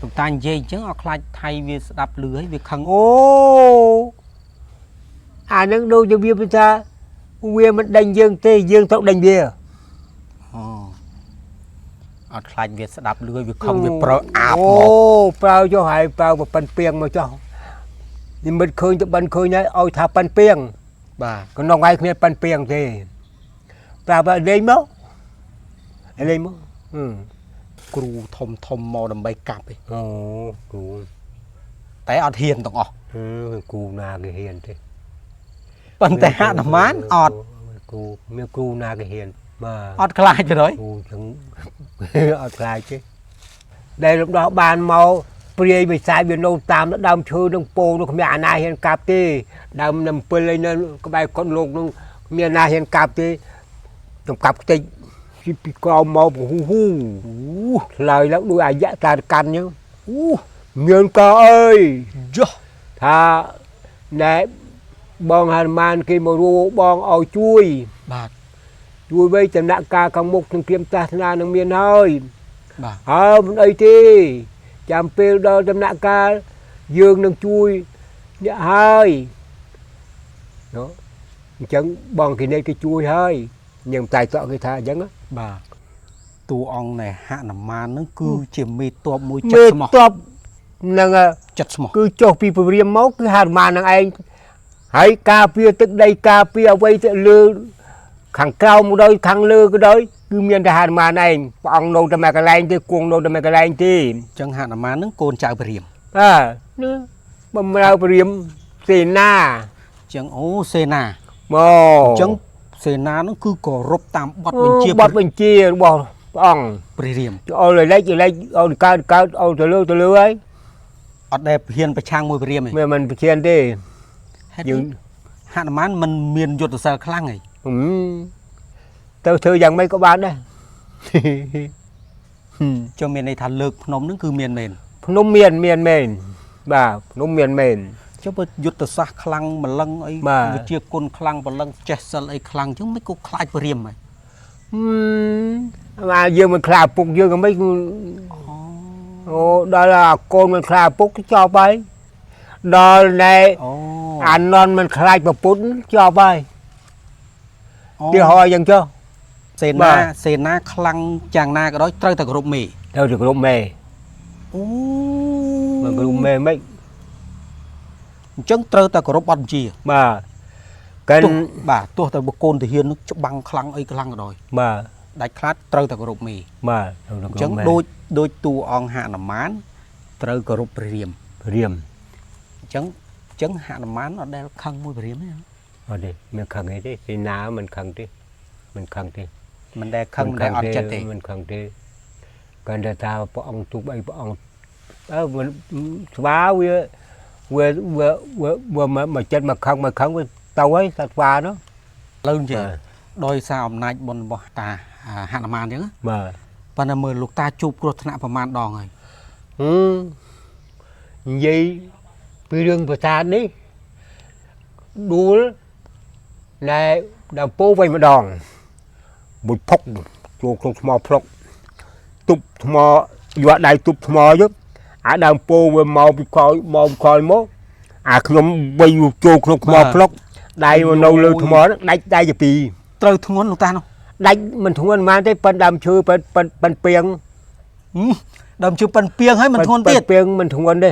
លោកតានិយាយអញ្ចឹងអត់ខ្លាចថៃវាស្ដាប់លឺហើយវាខឹង អូអានឹងដូចជាវាថាវាមិនដេញយើងទេយើងត្រូវដេញវា អូអត់ខ្លាចវាស្ដាប់លឺហើយវាខឹងវាប្រើអាប អូ មក ប្រើចុះហើយប្រើប៉ិនពីងមកចុះនិមិត្តឃើញទៅបិណ្ឌឃើញហើយឲ្យថាប៉ិនពីង បាទ ក្នុងថ្ងៃគ្មានប៉ិនពីងទេប្រាប់ឲ្យលេងមកឲ្យលេងមកហឹម គ្រូធំធំមកដើម្បីកាប់ឯង អូគ្រូ តែអត់ហ៊ានទាំងអស់ ហឹមគ្រូណាគេហ៊ានទេ ប៉ុន្តែហនុមានអត់ គ្រូមានគ្រូណាគេហ៊ានបាទ អត់ខ្លាចទេហើយ គ្រូចឹង អត់ខ្លាចទេដែលរំដោះបានមកព្រាយវិសាយវានៅតាមដើមឈើនឹងពោនោះគ្មានអាណាហ៊ានកាប់ទេដើមនំពិលអីនៅក្បែរកុដលោកនោះគ្មានអាណាហ៊ានកាប់ទេខ្ញុំកាប់ខ្ទេចពីក្រោមមកហ៊ូហ៊ូឆ្លើយឡើងដូចអាយៈតាកាន់ចឹង អូ មានកអើយ យោ ថាណែបងហនុមានគេមករੂបងឲ្យជួយ បាទ ជួយវិញចំណាក់ការខាងមុខនឹងគ្រាមសាសនានឹងមានហើយ បាទ ហើយមិនអីទេចាំពេលដល់ដំណាក់កាលយើងនឹងជួយអ្នកហើយណូអញ្ចឹងបងគេនេះគេជួយហើយញឹមតែតក់គេថាអញ្ចឹងណា បាទតួអង្គនៃហនុមាននឹងគឺជាមេតបមួយ មេ ចិត្តស្មោះ តបនឹង ចិត្តស្មោះ គឺចុះពីពរាមមកគឺហនុមាននឹងឯងហើយការពារទឹកដីការពារអ្វីទៅលើខាងក្រោមក៏ដោយខាងលើក៏ដោយគឺមានតែហនុមានឯងព្រះអង្គនៅតែមួយកន្លែងទេគង់នៅតែមួយកន្លែងទេ អញ្ចឹងហនុមាននឹងកូនចៅព្រាម បាទនេះបំរើព្រាមសេនា អញ្ចឹងអូសេនា មក អញ្ចឹងសេនានឹងគឺគោរពតាមបទបញ្ជា បទបញ្ជារបស់ព្រះអង្គ ព្រះរាម ឲ្យលេចលេចឲ្យកើតកើតឲ្យទៅលើទៅលើហើយ អត់ដែលហ៊ានប្រឆាំងមួយព្រះរាមទេ មិនមិនប្រឈានទេ ហេតុ យើង ហនុមានមិនមានយុទ្ធសិលខ្លាំងហី ហឹមទៅធ្វើយ៉ាងម៉េចក៏បានដែរ ចុះមានន័យថាលើកភ្នំនឹងគឺមានមែន ភ្នំមានមានមែនបាទភ្នំមានមែន ចុះបើយុទ្ធសាស្ត្រខ្លាំងម្លឹងអី បាទ វិជាគុណខ្លាំងម្លឹងចេះសិលអីខ្លាំងអញ្ចឹងមិនក៏ខ្លាចព្រាមហី ហឹមអាយើងមិនខ្លាចឪពុកយើងក៏មិនអូដល់អាកូនមិនខ្លាចឪពុកចប់ហើយដល់ណែ អូ អាននមិនខ្លាចប្រពន្ធចប់ហើយទីហោយ៉ាងចុះ សេនា បាទ សេនាខ្លាំងយ៉ាងណាក៏ដោយត្រូវតែគោរពមេ ត្រូវតែគ្រប់មេ អូ មិនគ្រប់មេមិន អញ្ចឹងត្រូវតែគោរពបទបញ្ជា បាទកិន ទោះបាទទោះតែបើកូនទាហាននឹងច្បាំងខ្លាំងអីខ្លាំងក៏ដោយ បាទ ដាច់ខ្លាចត្រូវតែគោរពមេ បាទត្រូវតែ អញ្ចឹង គ្រប់មេ ដូចដូចតួអង្គហនុមានត្រូវគោរពព្រះរាម រៀម អញ្ចឹងអញ្ចឹងហនុមានអត់ដែលខឹងមួយព្រះរាមទេ អត់ទេមិនខឹងអីទេពីណាមិនខឹងទេមិនខឹងទេ មិនដែលខឹងមិនដែលអត់ចិត្តទេ មិនខឹងទេគាត់តែថាព្រះអង្គទូបអីព្រះអង្គអើមិនស្វាវាវាវាវាវាមកចិត្តមកខឹងមកខឹងវាទៅហើយសត្វស្វានោះ ឥឡូវនិយាយ បាទ ដោយសារអំណាចបុណ្យរបស់តាហនុមានអញ្ចឹងណា បាទ ប៉ុន្តែមើលលោកតាជួបគ្រោះថ្នាក់ប្រមាណដងហើយ ហឹមនិយាយពីរឿងប្រាសាទនេះដួលណែដើមពោវិញម្ដងមួយផុកចូលក្នុងថ្មផ្លុកទប់ថ្មយកដៃទប់ថ្មយកអាដើមពោវាមកពីក្រោយមកពីក្រោយមកអាខ្ញុំវិញចូលក្នុងថ្មផ្លុកដៃមកនៅលើថ្មហ្នឹងដាច់ដៃជាពីរ ត្រូវធ្ងន់លោកតានោះ ដាច់មិនធ្ងន់ប៉ុន្មានទេប៉ុនដើមឈើប៉ុនប៉ុនប៉ុនពីង ហឹមដើមជឿប៉ិនពីងហើយមិនធ្ងន់ទៀត ប៉ុនពីងមិនធ្ងន់ទេ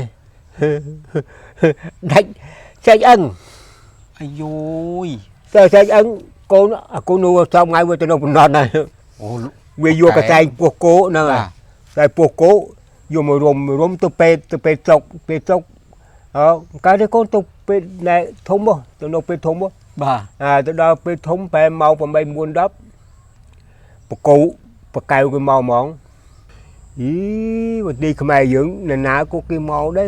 ដាច់ចែកអឹង អាយយ តែចែកអឹងកូនអាកូននោះសំថ្ងៃវាទៅនៅកំណត់ហើយ អូលោក វាយកកតែងពោះគោហ្នឹង បាទ ហើយតែពោះគោយកមករុំរុំទៅពេទ្យទៅពេទ្យស្រុកពេទ្យស្រុកអើកាលនេះកូនទៅពេទ្យណែធំហ៎ទៅនៅពេទ្យធំហ៎ បាទ អាទៅដល់ពេទ្យធំប្រហែលម៉ោង8 9 10បកោបកែវគេមកហ្មងអីវទីខ្មែរយើងនរណាក៏គេមកដែរ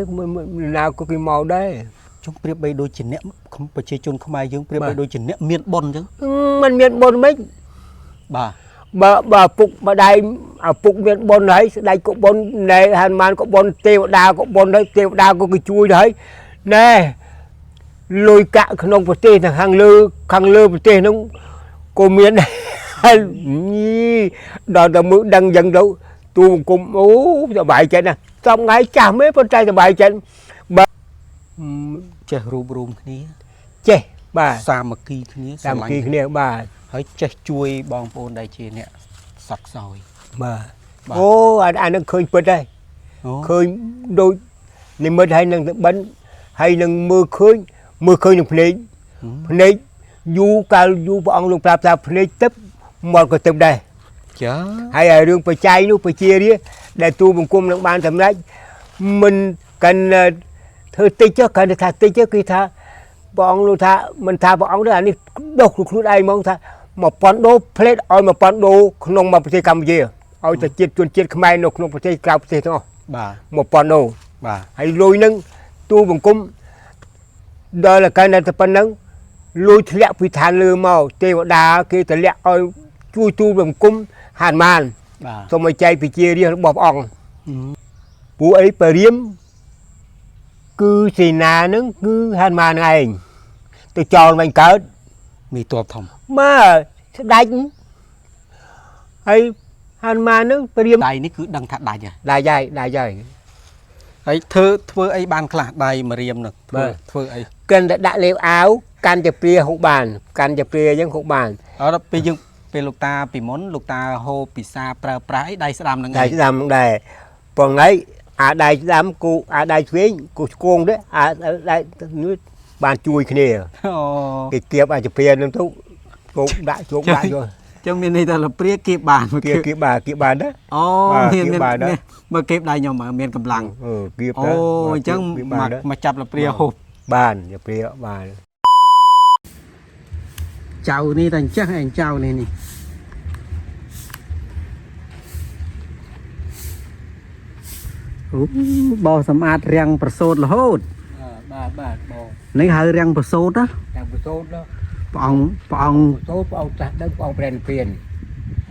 នរណាក៏គេមកដែរ ចុងប្រៀបបីដូចជាអ្នកប្រជាជនខ្មែរយើងប្រៀប បាទ បីដូចជាអ្នកមានបុណ្យអញ្ចឹង มันមានបុណ្យមិន បាទ បើបើឪពុកម្ដាយឪពុកមានបុណ្យហើយស្ដេចក៏បុណ្យណែហនុមានក៏បុណ្យទេវតាក៏បុណ្យហើយទេវតាក៏គេជួយដែរណែលុយកាក់ក្នុងប្រទេសទាំងខាងលើខាងលើប្រទេសហ្នឹងក៏មានដែរ ញីដល់តែមើលដឹងយ៉ាងទៅទូបង្គំអូសប្បាយចិត្តណាស់ សំថ្ងៃចាស់មែនប៉ុន្តែសប្បាយចិត្តបើ ចេះរួបរวมគ្នា ចេះបាទ សាមគ្គីគ្នា តាមគីគ្នាបាទ ហើយចេះជួយបងប្អូនដែលជាអ្នកសត់ខ្សោយ បាទ បាទ អូអានឹងឃើញពិតហើយ អូ ឃើញដូចនិមិត្តហើយនឹងបិណ្ឌហើយនឹងមើលឃើញមើលឃើញនឹងភ្នែកភ្នែកយូរកាលយូរព្រះអង្គលោកប្រាប់ថាភ្នែកទឹកមាត់ក៏ទឹកដែរ ចា ហើយឲ្យរឿងបច្ច័យនោះប្រជារាស្ត្រដែលទូបង្គំនឹងបានសម្រេចមិនកាន់ធ្វើតិចចុះកាន់តែថាតិចចុះគឺថាព្រះអង្គលោកថាមិនថាព្រះអង្គទេអានេះដុសខ្លួនឯងហ្មងថា1000ដូផ្លេតឲ្យ1000ដូក្នុងមួយប្រទេសកម្ពុជាឲ្យតែជាតិជនជាតិខ្មែរនៅក្នុងប្រទេសក្រៅប្រទេសទាំងអស់ បាទ 1000ដូ បាទ ហើយលុយនឹងទូបង្គំដល់កាន់តែប៉ុណ្្នឹងលុយធ្លាក់ពីឋានលើមកទេវតាគេតម្លាក់ឲ្យជួយទូបង្គំហានមាន បាទ សូមឲ្យចែកប្រជារាស្ត្ររបស់ព្រះអង្គពួកអីបរិមគឺសេនានឹងគឺហនុមានហ្នឹងឯងទៅចោលវិញកើត មានតបធំ មកស្ដេចហើយហនុមាននឹងបរិម ដៃនេះគឺដឹងថាដាច់ហើយ ដាច់ហើយដាច់ហើយ ហើយធ្វើធ្វើអីបានខ្លះដៃម្រាមនឹងធ្វើ បាទ ធ្វើអី កាន់តែដាក់លេវអាវកាន់តែព្រាហូបបានកាន់តែព្រាអញ្ចឹងហូបបាន អត់ដល់ពេលយើងពេលលោកតាពីមុនលោកតាហូបពិសាប្រើប្រាស់អីដៃស្ដាំនឹងឯង ដៃស្ដាំហ្នឹងដែរប៉ុន្តែអាដៃស្ដាំគូអាដៃឆ្វេងគូស្គងទេអាដៃនេះបានជួយគ្នា អូ គេគៀបអាចព្រានឹងទៅជោគដាក់ជោគដាក់យក ចឹងមានន័យថាលព្រាគៀបបាន គៀបគៀបបាទគៀបបានណា អូ បាទ មានមាន គៀបបានណា មានមើលគៀបដៃខ្ញុំមើលមានកម្លាំង អឺគៀប អូ ទៅ អញ្ចឹង គៀបបានណា មកមកចាប់លព្រាហូប បានជាព្រាបាន ចៅនេះតែអញ្ចឹងឯងចៅនេះនេះអូបោសម្អាតរាំងប្រសូតរហូត បាទបាទបង នេះហៅរាំងប្រសូតណា តាមប្រសូតនោះ ព្រះអង្គព្រះអង្គ ប្រសូតព្រះអង្គត្រាស់ដឹងព្រះអង្គប្រែនិព្វាន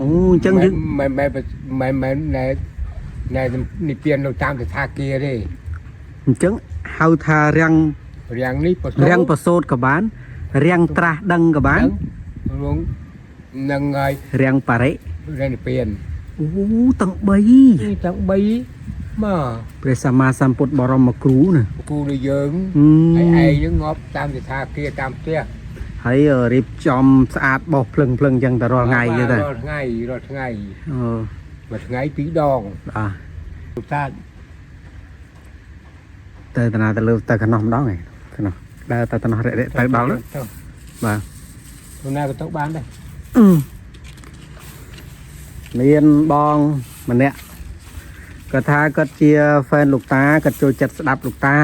អូអញ្ចឹងយើង មិនមែនមិនមែនណែណែនិព្វាននៅតាមស្ថាគារទេ អញ្ចឹងហៅថារាំង រាំងនេះប្រសូត រាំងប្រសូតក៏បានរាំងត្រាស់ដឹងក៏បាន រងនឹងហើយ រាំងបរិ ប្រែនិព្វាន អូទាំង3 នេះទាំង3មក ព្រះសម្មាសម្ពុទ្ធបរមគ្រូណា គូដូចយើង ហឹម ហើយឯងនឹងងាប់តាមស្ថាគារតាមផ្ទះ ហើយរៀបចំស្អាតបោសភ្លឹងភ្លឹងអញ្ចឹងតែរាល់ថ្ងៃអញ្ចឹងទៅ រាល់ថ្ងៃរាល់ថ្ងៃ អឺ មួយថ្ងៃពីរដង បាទ លោកតា ទៅតាណាទៅលើទៅកណោះម្ដងឯងកណោះដើរទៅកណោះរ៉េៗទៅដល់ ទៅ បាទ ទៅណាក៏ទៅបានដែរ អឺមានបងម្នាក់គាត់ថាគាត់ជា fan លោកតាគាត់ចូលចិត្តស្ដាប់លោកតា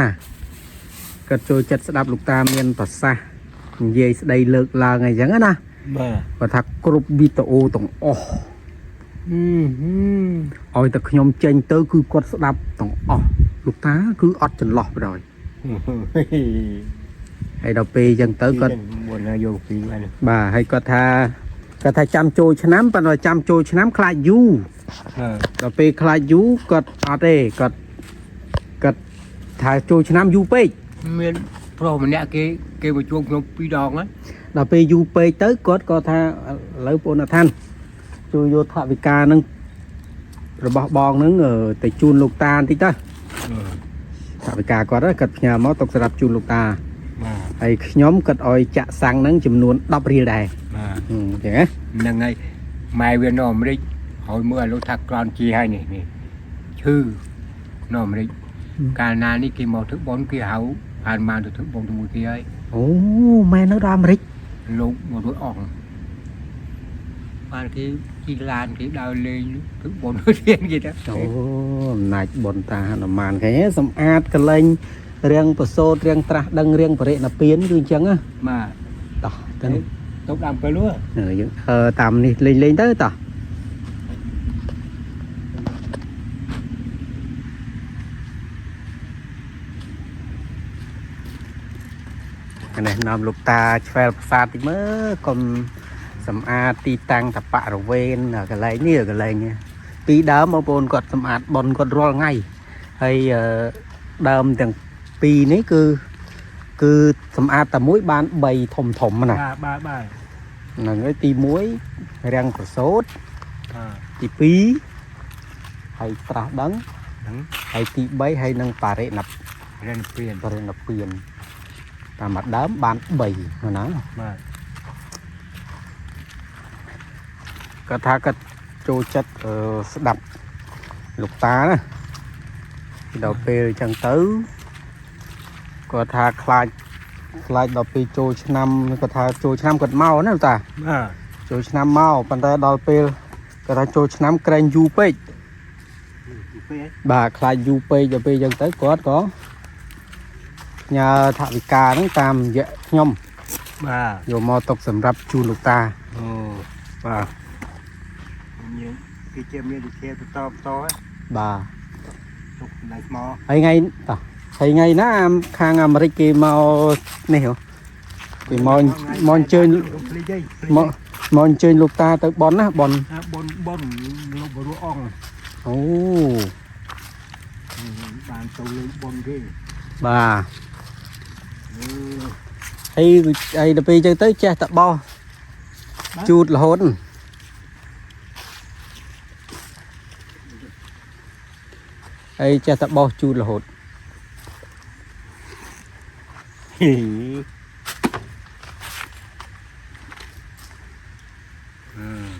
គាត់ចូលចិត្តស្ដាប់លោកតាមានប្រសាសន៍និយាយស្ដីលើកឡើងអីចឹងណា បាទ គាត់ថាគ្រប់វីដេអូទាំងអស់ អឺ ឲ្យតែខ្ញុំចេញទៅគឺគាត់ស្ដាប់ទាំងអស់លោកតាគឺអត់ចន្លោះបណ្ដោយហើយដល់ពេលអញ្ចឹងទៅគាត់ មុនណាយកពីបាន បាទហើយគាត់ថាគាត់ថាចាំចូលឆ្នាំប៉ុន្តែចាំចូលឆ្នាំខ្លាចយូរដល់ពេលខ្លាចយូរគាត់អត់ទេគាត់គាត់ថាចូលឆ្នាំយូរពេក មានប្រុសម្នាក់គេគេមកជួបខ្ញុំពីរដងហ្នឹង ដល់ពេលយូរពេកទៅគាត់ក៏ថាឥឡូវបងអថានជួយយកថវិកានឹងរបស់បងនឹងទៅជូនលោកតាបន្តិចទៅថវិកាគាត់ហ្នឹងគាត់ផ្ញើមកទុកសម្រាប់ជូនលោកតា បាទ ហើយខ្ញុំគាត់ឲ្យចាក់សាំងហ្នឹងចំនួន10រៀលដែរ បាទ អញ្ចឹងណា ហ្នឹងហើយម៉ែវានៅអាមេរិកហើយមើលឲ្យលោកថាក្រនជាហើយនេះនេះឈឺនៅអាមេរិកកាលណានេះគេមកធ្វើបុណ្យគេហៅហានបានទៅធ្វើបុណ្យជាមួយគេហើយ អូម៉ែនៅដល់អាមេរិក លោកមករួចអង្គបានគេជិះឡានគេដើរលេងធ្វើបុណ្យទៀតគេទៅ អូអំណាចបុណ្យតាហនុមានឃើញទេសម្អាតកលែងរៀងប្រសូតរៀងត្រាស់ដឹងរៀងបរិណិព្វានគឺអញ្ចឹងណា បាទ តោះទៅនោះ ទៅដើមពេលនោះ យើងធ្វើតាមនេះលេងលេងទៅតោះនេះនាំលោកតាឆ្វែលប្រាសាទតិចមើលកុំសម្អាតទីតាំងតបរិវេណកន្លែងនេះកន្លែងនេះពីដើមបងប្អូនគាត់សម្អាតប៉ុនគាត់រាល់ថ្ងៃហើយដើមទាំងពីរនេះគឺគឺសម្អាតតែមួយបាន3ធំធំណា បាទបាទបាទ ហ្នឹងហើយទី1រាំងប្រសូត បាទ ទី2ហើយត្រាស់ដឹង ហ្នឹង ហើយទី3ហើយនឹងបរិណិព្ រិនព្រាន បរិណិព្វានតាមមួយដើមបាន3ណា បាទ គាត់ថាគាត់ចូលចិត្តស្ដាប់លោកតាណាដល់ពេលអញ្ចឹងទៅគាត់ថាខ្លាចខ្លាចដល់ពេលចូលឆ្នាំគាត់ថាចូលឆ្នាំគាត់មកណាលោកតា បាទ ចូលឆ្នាំមកប៉ុន្តែដល់ពេលគាត់ថាចូលឆ្នាំក្រែងយូរពេក ពេល បាទខ្លាចយូរពេកដល់ពេលអញ្ចឹងទៅគាត់ក៏ផ្ញើថវិកាហ្នឹងតាមរយៈខ្ញុំ បាទ យកមកទុកសម្រាប់ជូនលោកតា អូ បាទ មានគេជាមានវិធាបន្តបន្ត បាទ ទុកណៃថ្ម ហើយថ្ងៃតោះហើយថ្ងៃណាខាងអាមេរិកគេមកនេះហ៎គេមកមកអញ្ជើញ ភ្លេចហី មកមកអញ្ជើញលោកតាទៅបនណាបន បនបនលោកបរុអង្គ អូ បានទៅលេងបនគេ បាទ អឺ ហើយហើយដល់ពេលអញ្ចឹងទៅចេះតែបោះជូតរហូតហើយចេះតែបោះជូតរហូត ហ៊ីអឺ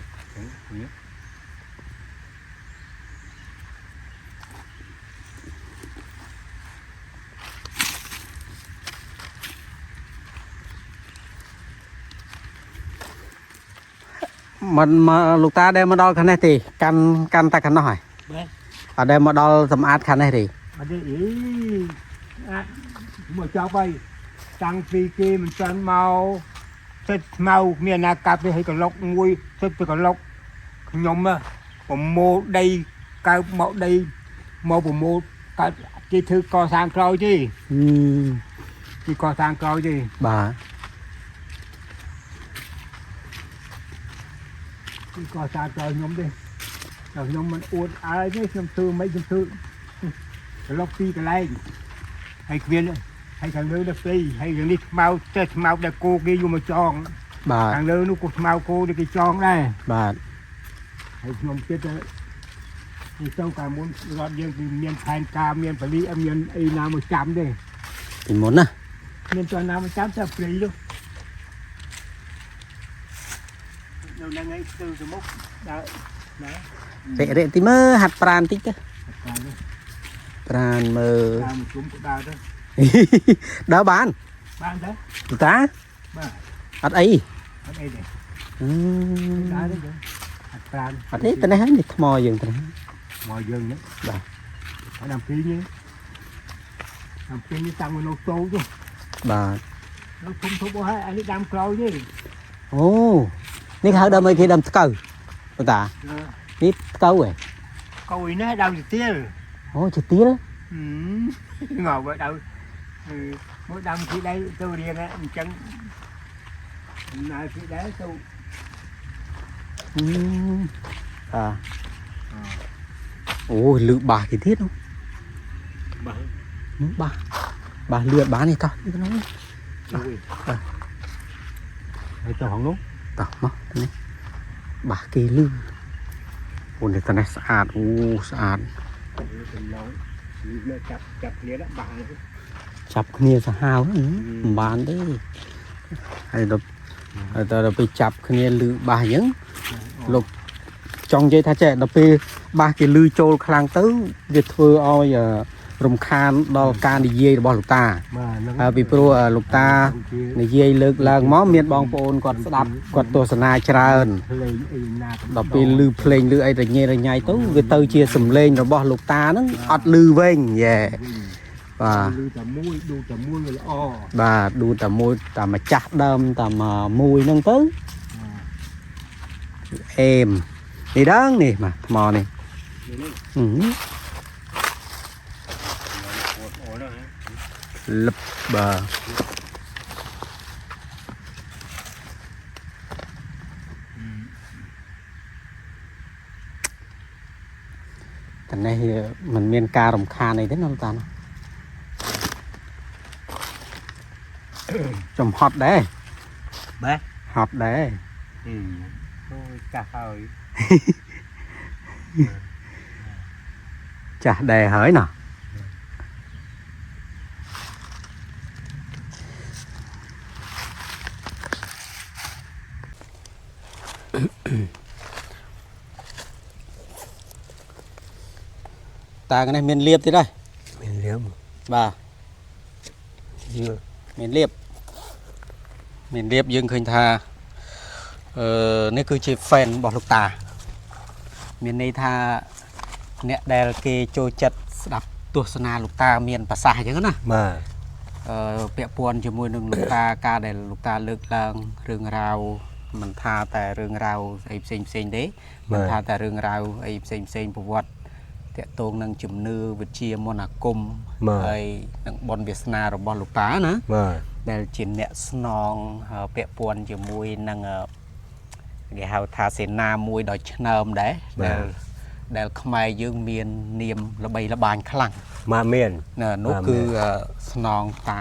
មិនមកលោកតាដែលមកដល់ខាងនេះទេកាន់កាន់តែខាងនោះហើយ បាទ អត់ដែលមកដល់សម្អាតខាងនេះទេ អត់ទេអីអាចមកចប់ហើយតាំងពីគេមិនទាន់មកសិតស្មៅមានអាណាកាប់ទេហើយកឡុកមួយសិតទៅកឡុកខ្ញុំហ៎ប្រមូលដីកើបមកដីមកប្រមូលកើតគេធ្វើកសាងក្រោយទេ ហឹម គេកសាងក្រោយទេ បាទ គេកសាងក្រោយខ្ញុំទេតែខ្ញុំមិនអួតអើយទេខ្ញុំធ្វើមិនខ្ញុំធ្វើកឡុកពីរកន្លែងហើយគ្មានហើយខាងលើដល់ពីរហើយខាងនេះស្មៅចេះស្មៅដែលគោគេយកមកចង បាទ ខាងលើនោះក៏ស្មៅគោដែលគេចងដែរ បាទ ហើយខ្ញុំគិតថានេះទៅកាលមុនរដ្ឋយើងគឺមានផែនការមានបលីមានអីណាមកចាំទេ ពីមុនណា មានតណាមកចាំតែព្រៃនោះនៅហ្នឹងឯងទៅទៅមុខដើរណា រិរិតិមើលហាត់ប្រានតិចទៅ តាមនេះ ប្រានមើល តាមជុំក៏ដើរទៅ ដើរបាន បានទៅ លោកតា បាទ អត់អី អត់អីទេ ហឹម ដើរទៅអត់ប្រាន អត់ទេតនេះហើយនេះថ្មយើងតនេះ មកយើងនេះ បាទ អត់ដល់ពីនេះដល់ពីនេះតាំងនៅតូច បាទ នោះធំធំអស់ហើយអានេះដាំក្រោយទេ អូនេះគេហៅដើមអីគេដើមថ្កូវលោកតានេះថ្កូវហ៎ កុយនេះដើមទៅទៀល អូជាទៀល ងើបដើមមួយដើមពីដៃទៅរៀងអញ្ចឹងណាពីដៃទៅ ហឹមបាទអូលឺបាសគេទៀតនោះ បាទ បាសបាសលឿនបាននេះតោះនេះក្នុងនេះ ជួយហើយទៅហងនោះ តោះមកនេះបាសគេលឺអូនេះតនេះស្អាតអូស្អាត កំឡងនេះចាប់ចាប់គ្នាដាក់បាសនេះ ចាប់គ្នាសាហាវហ្នឹងមិនបានទេហើយដល់ហើយដល់ពេលចាប់គ្នាលឺបាសអញ្ចឹងលោកចង់និយាយថាចេះដល់ពេលបាសគេលឺចូលខ្លាំងទៅវាធ្វើឲ្យរំខានដល់ការនិយាយរបស់លោកតា បាទហ្នឹង ហើយពីព្រោះលោកតានិយាយលើកឡើងមកមានបងប្អូនគាត់ស្ដាប់គាត់ទស្សនាច្រើន ភ្លេងអីណា ដល់ពេលលឺភ្លេងលឺអីរញ៉េរញ៉ៃទៅវាទៅជាសំឡេងរបស់លោកតាហ្នឹងអត់លឺវិញយេបាទ លឺតែមួយឌូតែមួយវាល្អ បាទឌូតែមួយតែម្ចាស់ដើមតែមួយហ្នឹងទៅអេមនេះដល់នេះមកថ្មនេះ នេះ ហឹម អូនណា លឹបបាទតែនេះมันមានការរំខានអីទេណាលោកតាណាចំហត់ដែរ បាទ ហត់ដែរ អូយចាស់ហើយ ចាស់ដែរហើយណោះតាកនេះមានលៀបទៀតហើយ មានលៀប បាទ យឺ មានលៀបមានលៀបយើងឃើញថាអឺនេះគឺជា fan របស់លោកតា មានន័យថាអ្នកដែលគេចូលចិត្តស្ដាប់ទស្សនាលោកតាមានប្រសាសន៍អញ្ចឹងណា បាទ ពាក់ព័ន្ធជាមួយនឹងលោកតាការដែលលោកតាលើកឡើងរឿងរ៉ាវមិនថាតែរឿងរ៉ាវស្អីផ្សេងផ្សេងទេមិនថាតែរឿងរ៉ាវអីផ្សេងផ្សេងប្រវត្តិតាក់ទងនឹងជំនឿវិជ្ជាមន្តអាគមហើយនឹងបុណ្យវាសនារបស់លោកតាណា បាទ ដែលជាអ្នកស្នងពាក់ព័ន្ធជាមួយនឹងគេហៅថាសេនាមួយដ៏ឆ្នើមដែរដែលដែលខ្មែរយើងមាននាមល្បីល្បាញខ្លាំង មកមាន ណានោះគឺស្នងតា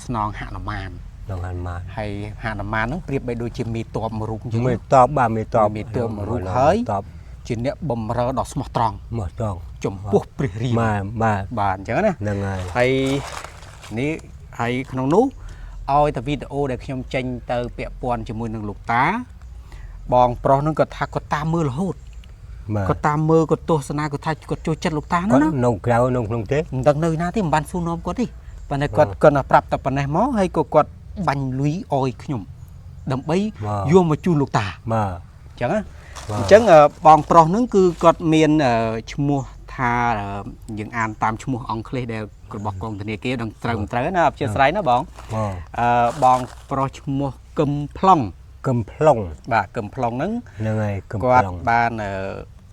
ស្នងហនុមាន ដងហនុមាន ហើយហនុមានហ្នឹងប្រៀបបីដូចជាមេតបមួយរូបអញ្ចឹង មេតបបាទមេតប មេតបមួយរូបហើយ តប ជាអ្នកបំរើដ៏ស្មោះត្រង់ មកត្រង់ ចំពោះព្រះរាម បាទបាទ បាទអញ្ចឹងណា ហ្នឹងហើយ ហើយនេះហើយក្នុងនោះឲ្យតែវីដេអូដែលខ្ញុំចេញទៅពាក់ព័ន្ធជាមួយនឹងលោកតា បងប្រុសហ្នឹងគាត់ថាគាត់តាមមើលរហូត បាទ គាត់តាមមើលគាត់ទស្សនាគាត់ថាគាត់ចូលចិត្តលោកតាហ្នឹង គាត់ ណា នៅក្រៅនៅក្នុងទេ មិនដឹងនៅណាទេមិនបានសួរនាំគាត់ទេប៉ុន្តែគាត់គាត់តែប្រាប់តែប៉ុណ្ណេះមកហើយក៏គាត់បាញ់លុយអោយខ្ញុំដើម្បីយកមកជូនលោកតា បាទ អញ្ចឹងណាអញ្ចឹងបងប្រុសហ្នឹងគឺគាត់មានឈ្មោះថាយើងអានតាមឈ្មោះអង់គ្លេសដែលរបស់កងធនាគារដឹងត្រូវមិនត្រូវណាអព្យាស្រ័យណាបង បាទ បងប្រុសឈ្មោះកឹមប្លង់ កឹមប្លង់ បាទកឹមប្លង់ហ្នឹង ហ្នឹងហើយកឹម គាត់ ប្លង់ បាន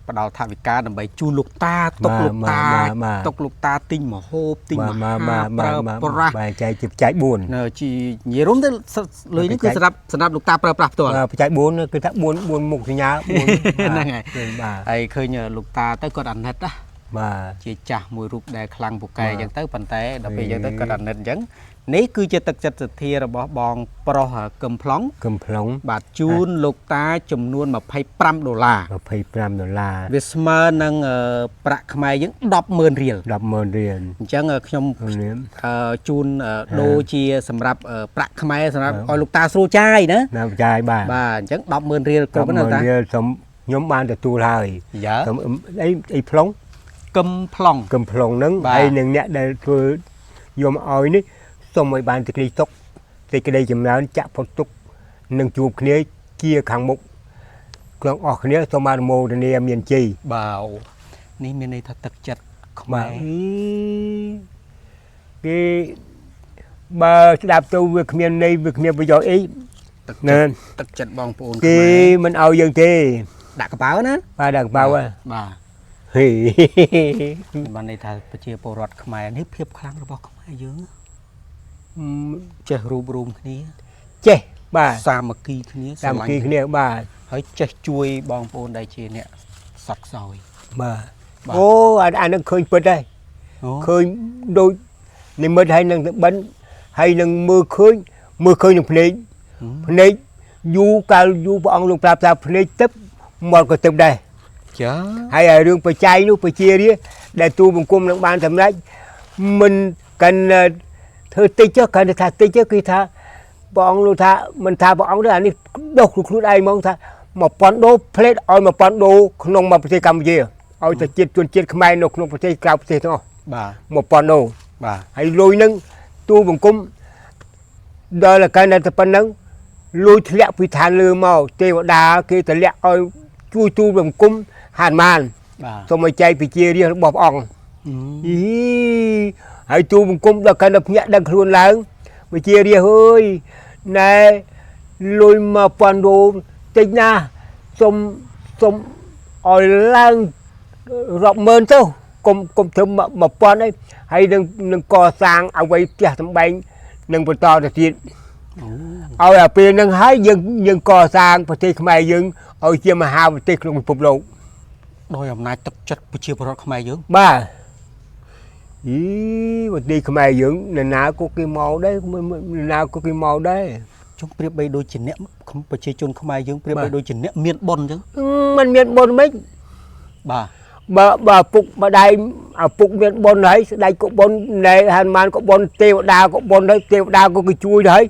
ផ្ដល់ថវិកាដើម្បីជូនលោកតាទុកលោកតា បាទបាទ ទុកលោកតាទិញម្ហូបទិញ បាទ អាហា បាទ រប្រើ បាទ ប្រាស់ បាទចែកជាបច្ច័យ4 នៅជានិយាយរួមទៅលុយនេះគឺសម្រាប់សម្រាប់លោកតាប្រើប្រាស់ផ្ទាល់ បាទបច្ច័យ4គឺថា4 4មុខសញ្ញា4 ហ្នឹងហើយ បាទ ហើយឃើញលោកតាទៅគាត់អាណិតណា បាទ ជាចាស់មួយរូបដែលខ្លាំងពូកែ បាទ អញ្ចឹងទៅប៉ុន្តែដល់ពេល ហេ អញ្ចឹងទៅគាត់អាណិតអញ្ចឹងនេះគឺជាទឹកចិត្តសទ្ធារបស់បងប្រុសកឹមប្លង់ កឹមប្លង់ បាទជូនលោកតាចំនួន25ដុល្លារ 25ដុល្លារ វាស្មើនឹងប្រាក់ខ្មែរយើង100000រៀល 100,000រៀល អញ្ចឹងខ្ញុំ រៀល ជូនដូរជាសម្រាប់ប្រាក់ខ្មែរសម្រាប់ឲ្យលោកតាស្រួលចាយណា ណាបច្ច័យបាទ បាទអញ្ចឹង100000រៀលគ្រប់ណាលោកតា 10,000រៀលសូមខ្ញុំបានទទួលហើយ យ៉ា សូមអីអីប្លង់ កឹមប្លង់ កឹមប្លង់ហ្នឹង បាទ ហើយនឹងអ្នកដែលធ្វើយកមកឲ្យនេះសូមឲ្យបានសេចក្តីសុខសេចក្តីចម្រើនចាក់ផុតទុក្ខនឹងជួបគ្នាជាខាងមុខក្រុងអស់គ្នាសូមអនុមោទនាមានជ័យ បាទនេះមានន័យថាទឹកចិត្តខ្មែរ បាទអីគេបើស្ដាប់ទៅវាគ្មានន័យវាគ្មានប្រយោជន៍អី ទឹក ណែ ចិត្តទឹកចិត្តបងប្អូន គេ ខ្មែរ មិនឲ្យយើងទេ ដាក់កប៉ៅណា បាទដាក់កប៉ៅហ៎ បាទ ហេ បានន័យថាប្រជាពលរដ្ឋខ្មែរនេះភាពខ្លាំងរបស់ខ្មែរយើងចេះរួបរวมគ្នា ចេះបាទ សាមគ្គីគ្នាស្រ តាម ឡាញ់ គីគ្នាបាទ ហើយចេះជួយបងប្អូនដែលជាអ្នកសត់ខ្សោយ បាទ បាទ អូអានឹងឃើញពិតហើយ អូ ឃើញដូចនិមិត្តហើយនឹងបិណ្ឌហើយនឹងមើលឃើញមើលឃើញនឹងភ្នែកភ្នែកយូរកាលយូរព្រះអង្គលោកប្រាប់ថាភ្នែកទឹកមាត់ក៏ទឹកដែរ ចា ហើយឲ្យរឿងបច្ច័យនោះប្រជារាស្ត្រដែលទូបង្គំនឹងបានសម្រេចមិនកាន់ធ្វើតិចចុះកាន់តែថាតិចចុះគឺថាព្រះអង្គលោកថាមិនថាព្រះអង្គទេអានេះដុសខ្លួនឯងហ្មងថា1000ដូផ្លេតឲ្យ1000ដូក្នុងមួយប្រទេសកម្ពុជាឲ្យតែជាតិជនជាតិខ្មែរនៅក្នុងប្រទេសក្រៅប្រទេសទាំងអស់ បាទ 1000ដូ បាទ ហើយលុយហ្នឹងទូបង្គំដល់តែកាន់តែប៉ុណ្្នឹងលុយធ្លាក់ពីឋានលើមកទេវតាគេតម្លាក់ឲ្យជួយទូបង្គំហានមាន បាទ សូមឲ្យចែកប្រជារាស្ត្ររបស់ព្រះអង្គអីហើយទូបង្គំដល់កាន់តែភ្ញាក់ដឹងខ្លួនឡើងប្រជារាស្ត្រអើយណែលុយ1000ដូតិចណាស់សូមសូមឲ្យឡើងរាប់ម៉ឺនទៅកុំកុំធ្វើ1000អីហើយនឹងនឹងកសាងអ្វីផ្ទះសម្បែងនឹងបន្តទៅទៀត អូ ឲ្យអាពេលហ្នឹងហើយយើងយើងកសាងប្រទេសខ្មែរយើងឲ្យជាមហាប្រទេសក្នុងពិភពលោក ដោយអំណាចទឹកចិត្តប្រជាពលរដ្ឋខ្មែរយើង បាទអីប្រទេសខ្មែរយើងនរណាក៏គេមកដែរនរណាក៏គេមកដែរ ជុំប្រៀបបីដូចជាអ្នកប្រជាជនខ្មែរយើងប្រៀប បាទ បីដូចជាអ្នកមានបុណ្យអញ្ចឹង มันមានបុណ្យមិន បាទ បើបើពុកម្ដាយ ឪពុកមានបុណ្យហើយស្ដេចក៏បុណ្យណែហនុមានក៏បុណ្យទេវតាក៏បុណ្យហើយទេវតាក៏គេជួយដែរ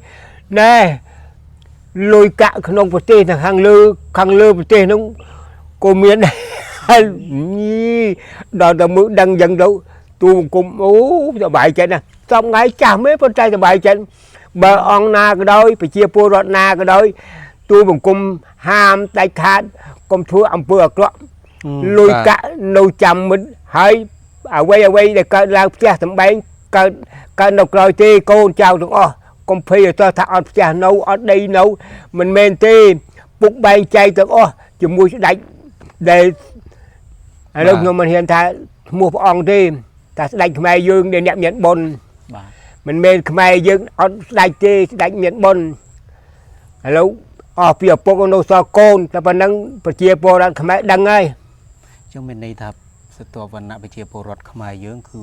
ណែលុយកាក់ក្នុងប្រទេសនៅខាងលើខាងលើប្រទេសនោះក៏មានដែរញីដល់តែមើលដឹងយ៉ាងទៅទូបង្គំអូសប្បាយចិត្តណាស់សពថ្ងៃចាស់មែនប៉ុន្តែសប្បាយចិត្តបើអង្គណាក៏ដោយប្រជាពលរដ្ឋណាក៏ដោយទូបង្គំហាមដាច់ខាតកុំធ្វើអំពើអាក្រក់ លុយកាក់នៅចាំមិត្តហើយអ្វីអ្វីដែលកើតឡើងផ្ទះសម្បែងកើតកើតនៅក្រោយទេកូនចៅទាំងអស់កុំភ័យឲ្យតោះថាអត់ផ្ទះនៅអត់ដីនៅមិនមែនទេពុកបែងចែកទាំងអស់ជាមួយស្ដេចដែលឥឡូវខ្ញុំមិនហ៊ានថាឈ្មោះព្រះអង្គទេតែស្ដេចខ្មែរយើងដែលអ្នកមានបុណ្យ បាទ មិនមែនខ្មែរយើងអត់ស្ដេចទេស្ដេចមានបុណ្យឥឡូវអស់ពីឪពុកនៅសល់កូនតែប៉ុណ្ណឹងប្រជាពលរដ្ឋខ្មែរដឹងហើយ ចឹងមានន័យថាសតវណ្ណៈប្រជាពលរដ្ឋខ្មែរយើងគឺ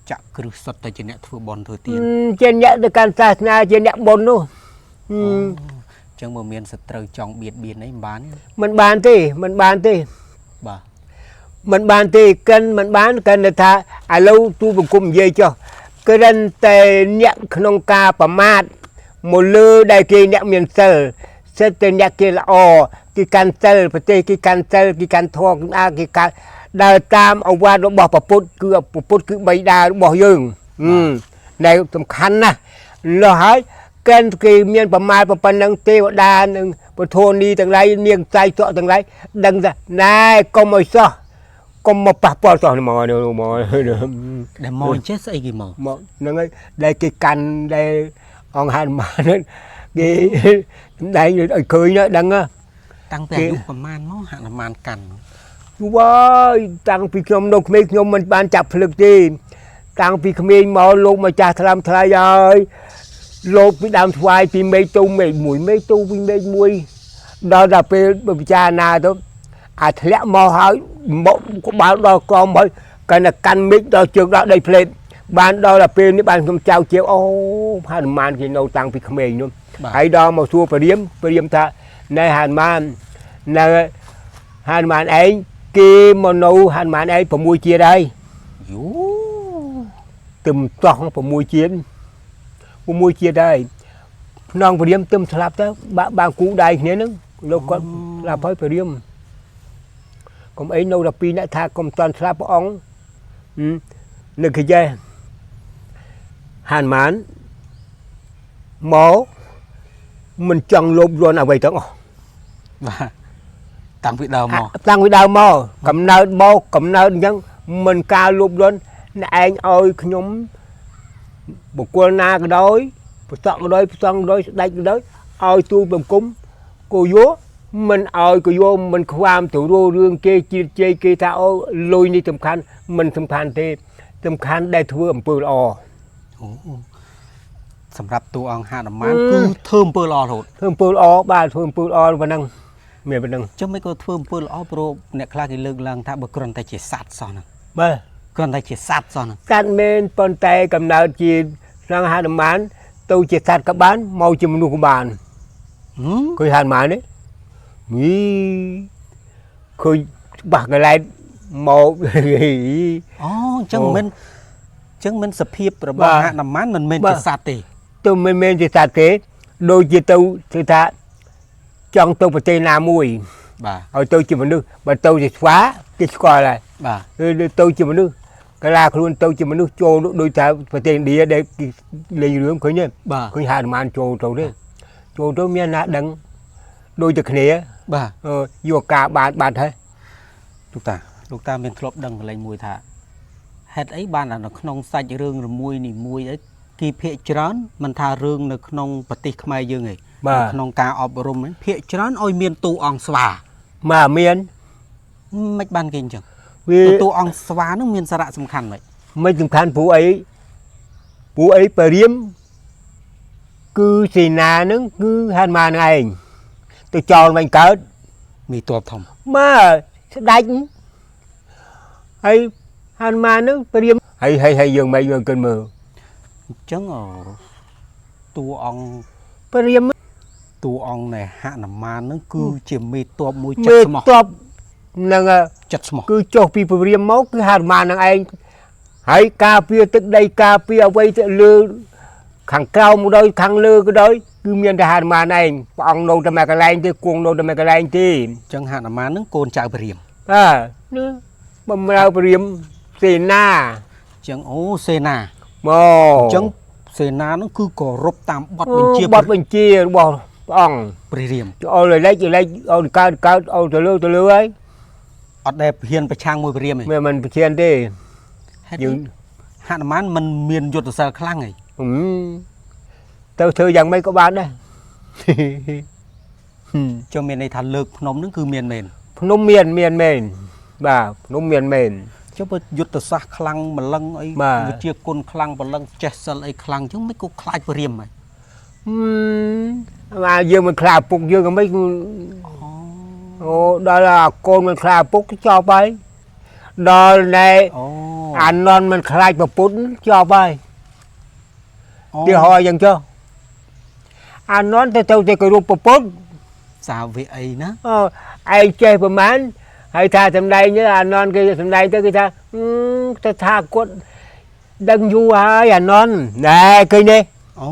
ចាក់គ្រឹះសុទ្ធតែជាអ្នកធ្វើបុណ្យធ្វើទាន ជាអ្នកទៅកាន់សាសនាជាអ្នកបុណ្យនោះហឹម ចឹងបើមានសត្រូវចង់បៀតបៀនអីមិនបានទេ មិនបានទេមិនបានទេ បាទ មិនបានទេកិនមិនបានកិនតែថាឥឡូវទូបង្គំនិយាយចុះកិនតែអ្នកក្នុងការប្រមាថមកលើដែលគេអ្នកមានសិលសិតតែអ្នកគេល្អគេកាន់សិលប្រទេសគេកាន់សិលគេកាន់ធម៌គេអាគេកាន់ដើរតាមអវាទរបស់ព្រះពុទ្ធគឺព្រះពុទ្ធគឺបិតារបស់យើងហឹមដែលសំខាន់ណាស់លោះហើយកិនគេមានប្រមាថប៉ុណ្ណឹងទេវតានិងពធនីទាំងឡាយនាងចៃសក់ទាំងឡាយដឹងថាណែកុំឲ្យសោះកុំមកប៉ះពាល់សោះនេះមកនេះមក ដែលមកអញ្ចេះស្អីគេមក មកហ្នឹងហើយដែលគេកាន់ដែលអង្គហនុមានហ្នឹងគេសម្ដែងឲ្យឃើញណាដឹងណា តាំងពីអាយុប្រមាណមកហនុមានកាន់ យូរហើយតាំងពីខ្ញុំនៅក្មេងខ្ញុំមិនបានចាប់ភ្លឹកទេតាំងពីក្មេងមកលោកមកចាស់ថ្លើមថ្លៃហើយលោកពីដើមថ្វាយពីមេឃទៅមេឃមួយមេឃទៅពីមេឃមួយដល់ដល់ពេលពិចារណាទៅអាធ្លាក់មកហើយមកក្បាលដល់ក្រមហើយកាន់តែកាន់មេឃដល់ជើងដល់ដីផ្លេតបានដល់ដល់ពេលនេះបានខ្ញុំចៅជាអូហនុមានគេនៅតាំងពីក្មេងនោះ បាទ ហើយដល់មកសួរព្រាមព្រាមថាណែហនុមានណែហនុមានឯងគេមកនៅហនុមានឯង6ជាតិហើយ យូ ទឹមតោះ6ជាតិ6ជាតិហើយភ្នងព្រាមទឹមស្លាប់ទៅបាក់បាងគូដៃគ្នាហ្នឹងលោកគាត់ស្លាប់ហើយព្រាមកុំអីនៅដល់ពីរអ្នកថាកុំតន់ស្លាប់ព្រះអង្គហឹមនឹកគេចេះហនុមានមកមិនចង់លោភលន់អ្វីទាំងអស់ បាទតាំងពីដើមមក តាំងពីដើមមកកំណើតមកកំណើតអញ្ចឹងមិនការលោភលន់អ្នកឯងឲ្យខ្ញុំបុគ្គលណាក៏ដោយប្រសក់ក៏ដោយប្រសងក៏ដោយស្ដេចក៏ដោយឲ្យទូលបង្គំគោយោមិនឲ្យគោយោមិនខ្វាមទៅរករឿងគេជាតិជ័យគេថាអូលុយនេះសំខាន់មិនសំខាន់ទេសំខាន់ដែលធ្វើអំពើល្អ អូសម្រាប់តួអង្គហនុមានគឺធ្វើអំពើល្អរហូត ធ្វើអំពើល្អបាទធ្វើអំពើល្អប៉ុណ្ណឹងមានប៉ុណ្ណឹង ចឹងមិនក៏ធ្វើអំពើល្អព្រោះអ្នកខ្លះគេលើកឡើងថាបើគ្រាន់តែជាសត្វសោះហ្នឹង បាទ គ្រាន់តែជាសត្វសោះហ្នឹង សត្វមែនប៉ុន្តែកំណើតជាស្នងហនុមានទៅជាសត្វក៏បានមកជាមនុស្សក៏បាន ហឹម ឃើញហនុមានទេមីឃើញច្បាស់កន្លែងមក អូអញ្ចឹងមិនអញ្ចឹងមិនសភាពរបស់ បាទ ហនុមានមិនមែន បាទ ជាសត្វទេ ទៅមិនមែនជាសត្វទេដូចជាទៅគឺថាចង់ទៅប្រទេសណាមួយ បាទ ឲ្យទៅជាមនុស្សបើទៅជាស្វាគេស្គាល់ហើយ បាទ ឬទៅជាមនុស្សកាលាខ្លួនទៅជាមនុស្សចូលដូចថាប្រទេសឥណ្ឌាដែលគេលេងរឿងឃើញទេ បាទ ឃើញហនុមានចូលទៅទេចូលទៅមានណាដឹងដូចតែគ្នា បាទ អឺយកការបានបាត់ហើយ លោកតាលោកតាមានធ្លាប់ដឹងកន្លែងមួយថាហេតុអីបានតែនៅក្នុងសាច់រឿងរមួយនេះមួយអីគេភាកច្រើនមិនថារឿងនៅក្នុងប្រទេសខ្មែរយើងឯង បាទ នៅក្នុងការអប់រំហ្នឹងភាកច្រើនឲ្យមានតួអង្គស្វា មកមាន មិនបានគេអញ្ចឹង វា តួអង្គស្វាហ្នឹងមានសារៈសំខាន់មិន មិនសំខាន់ព្រោះអីព្រោះអីបរិមគឺសេនាហ្នឹងគឺហនុមានហ្នឹងឯងទៅចោលវិញកើត មានតបធំ មកស្ដាច់ហើយហនុមានហ្នឹងបរិមហើយហើយហើយយើងមិនយើងគិតមើល អញ្ចឹងអតួអង្គ បរិម តួអង្គនៃហនុមានហ្នឹងគឺជាមេតបមួយ មេ ចិត្តស្មោះ តប នឹង ចិត្តស្មោះ គឺចុះពីពរាមមកគឺហនុមាននឹងឯងហើយការពារទឹកដីការពារអ្វីទៅលើខាងក្រោមក៏ដោយខាងលើក៏ដោយគឺមានតែហនុមានឯងព្រះអង្គនៅតែមួយកន្លែងទេគង់នៅតែមួយកន្លែងទេ អញ្ចឹងហនុមានហ្នឹងកូនចៅព្រាម បាទនេះបំរើព្រាមសេនា អញ្ចឹងអូសេនា មក អញ្ចឹងសេនាហ្នឹងគឺគោរពតាមបទបញ្ជា បទបញ្ជារបស់ព្រះអង្គ ព្រះរាម ឲ្យលេចលេចឲ្យកើតកើតឲ្យទៅលើទៅលើហើយ អត់ដែលហ៊ានប្រឆាំងមួយព្រាមទេ មិនមិនប្រឈានទេ ហេតុ យើង ហនុមានមិនមានយុទ្ធសិលខ្លាំងហី ហឹមទៅធ្វើយ៉ាងម៉េចក៏បានដែរ ចុះមានន័យថាលើកភ្នំហ្នឹងគឺមានមែន ភ្នំមានមានមែនបាទភ្នំមានមែន ចុះបើយុទ្ធសាស្ត្រខ្លាំងម្លឹងអី បាទ វិជាគុណខ្លាំងម្លឹងចេះសិលអីខ្លាំងអញ្ចឹងមិនក៏ខ្លាចព្រាមហី ហឹមអាយើងមិនខ្លាចឪពុកយើងក៏មិនអូដល់អាកូនមិនខ្លាចឪពុកចប់ហើយដល់ណែ អូ អាននមិនខ្លាចប្រពន្ធចប់ហើយទីហោយ៉ាងចុះអាននទៅទៅទៅគោរពប្រពន្ធ សាវកអីណា អូឯងចេះប្រហែលហើយថាសម្ដែងទៅអាននគេសម្ដែងទៅគេថាហឹមទៅថាគាត់ដឹងយូរហើយអាននណែឃើញទេ អូ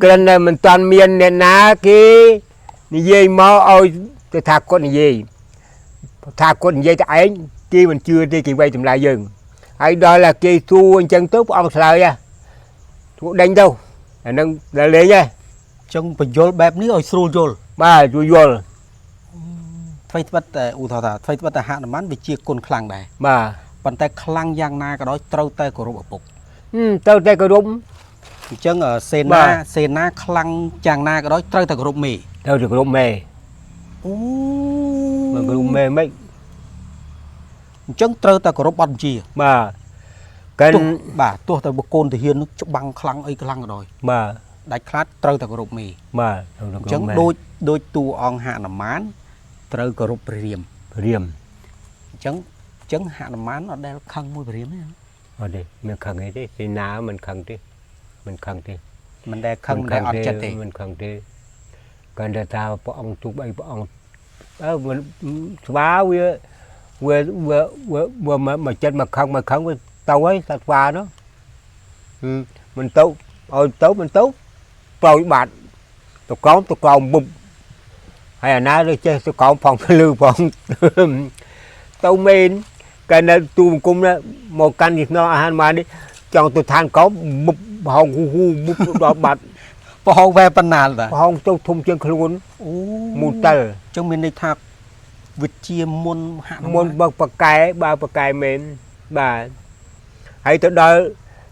គ្រាន់តែមិនតាន់មានអ្នកណាគេនិយាយមកឲ្យទៅថាគាត់និយាយថាគាត់និយាយតែឯងគេមិនជឿទេគេវាយតម្លៃយើងហើយដល់តែគេសួរអញ្ចឹងទៅព្រះអង្គឆ្លើយហ៎ធ្វើដេញទៅអានឹងដល់លេងហ៎ អញ្ចឹងបញ្យលបែបនេះឲ្យស្រួលយល់ បាទជួយយល់ ថ្មីត្បិតតែឧទាហរណ៍ថាថ្មីត្បិតតែហនុមានវិជាគុណខ្លាំងដែរ បាទ ប៉ុន្តែខ្លាំងយ៉ាងណាក៏ដោយត្រូវតែគោរពឪពុក ហឹមទៅតែគោរព អញ្ចឹងសេ បា នា ទ សេនាខ្លាំងយ៉ាងណាក៏ដោយត្រូវតែគោរពមេ ទៅតែគោរពមេ អូ មិនគោរពមេមិន អញ្ចឹងត្រូវតែគោរពបទបញ្ជា បាទកិន ទោះបាទទោះតែបុគ្គលទាហាននោះច្បាំងខ្លាំងអីខ្លាំងក៏ដោយ បាទ ដាច់ខ្លាចត្រូវតែគោរពមេ បាទទៅតែ អញ្ចឹង គោរពមេ ដូចដូចតួអង្គហនុមានត្រូវគោរពព្រះរាម រៀម អញ្ចឹងអញ្ចឹងហនុមានអត់ដែលខឹងមួយព្រះរាមទេ អត់ទេមិនខឹងអីទេសេនាមិនខឹងទេមិនខឹងទេ មិនដែលខឹងមិនដែលអត់ចិត្តទេ មិនខឹងទេគាត់តែថាព្រះអង្គទូបអីព្រះអង្គអើមិនស្វាវាវាវាវាវាមកចិត្តមកខឹងមកខឹងវាទៅហើយសត្វស្វានោះហឹមមិនទៅឲ្យទៅមិនទៅប្រោយបាត់ទៅក្រោមទៅក្រោមបុបហើយអាណាទៅចេះទៅក្រោមផងលឺផងទៅមែនកាលនៅទូបង្គំណាមកកាន់ទីខ្នងអាហារមកនេះចង់ទៅឋានក្រោមបុបហោងហ៊ូហ៊ូបុបដល់បាត់ ប្រហោងវែបណ្ណាលតា ប្រហោងទៅធំជាងខ្លួន អូ មូតិល អញ្ចឹងមានន័យថាវិជាមុនហនុ មុន មាន បើកបកែបើបកែមែនបាទហើយទៅដល់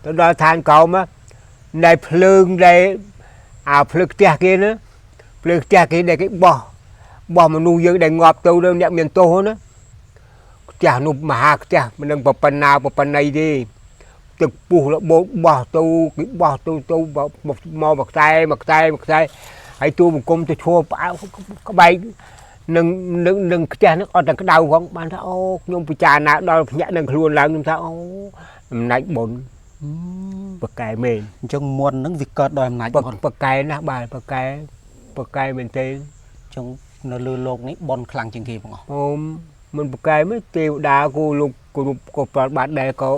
ទៅដល់ឋានក្រោមណានៃភ្លើងដែលអាភ្លើងផ្ទះគេណាភ្លើងផ្ទះគេដែលគេបោះបោះមនុស្សយើងដែលងាប់ទៅទៅអ្នកមានទោសណាផ្ទះនោះមហាផ្ទះមិនដឹងប៉ុណ្ណាប៉ុណ្ណីទេទឹកពុះរបូតបោះទៅគេបោះទៅទៅមកមកខ្សែមកខ្សែមកខ្សែហើយទូបង្គំទៅឈរផ្អើក្បែក នឹងនឹងនឹងផ្ទះនឹងអត់តែក្តៅផងបានថាអូខ្ញុំពិចារណាដល់ភ្ញាក់នឹងខ្លួនឡើងខ្ញុំថាអូអំណាចបុណ្យបកែមែន អញ្ចឹងមុនហ្នឹងវាកើតដោយអំណាច ប បុណ្យ បកែណាស់បាទបកែបកែមែនទេ អញ្ចឹងនៅលើលោកនេះបុណ្យខ្លាំងជាងគេបងអស់ អូមិនបកែមែនទេវតាគូលោកគោរពក៏ប្រតិបត្តិដែរក៏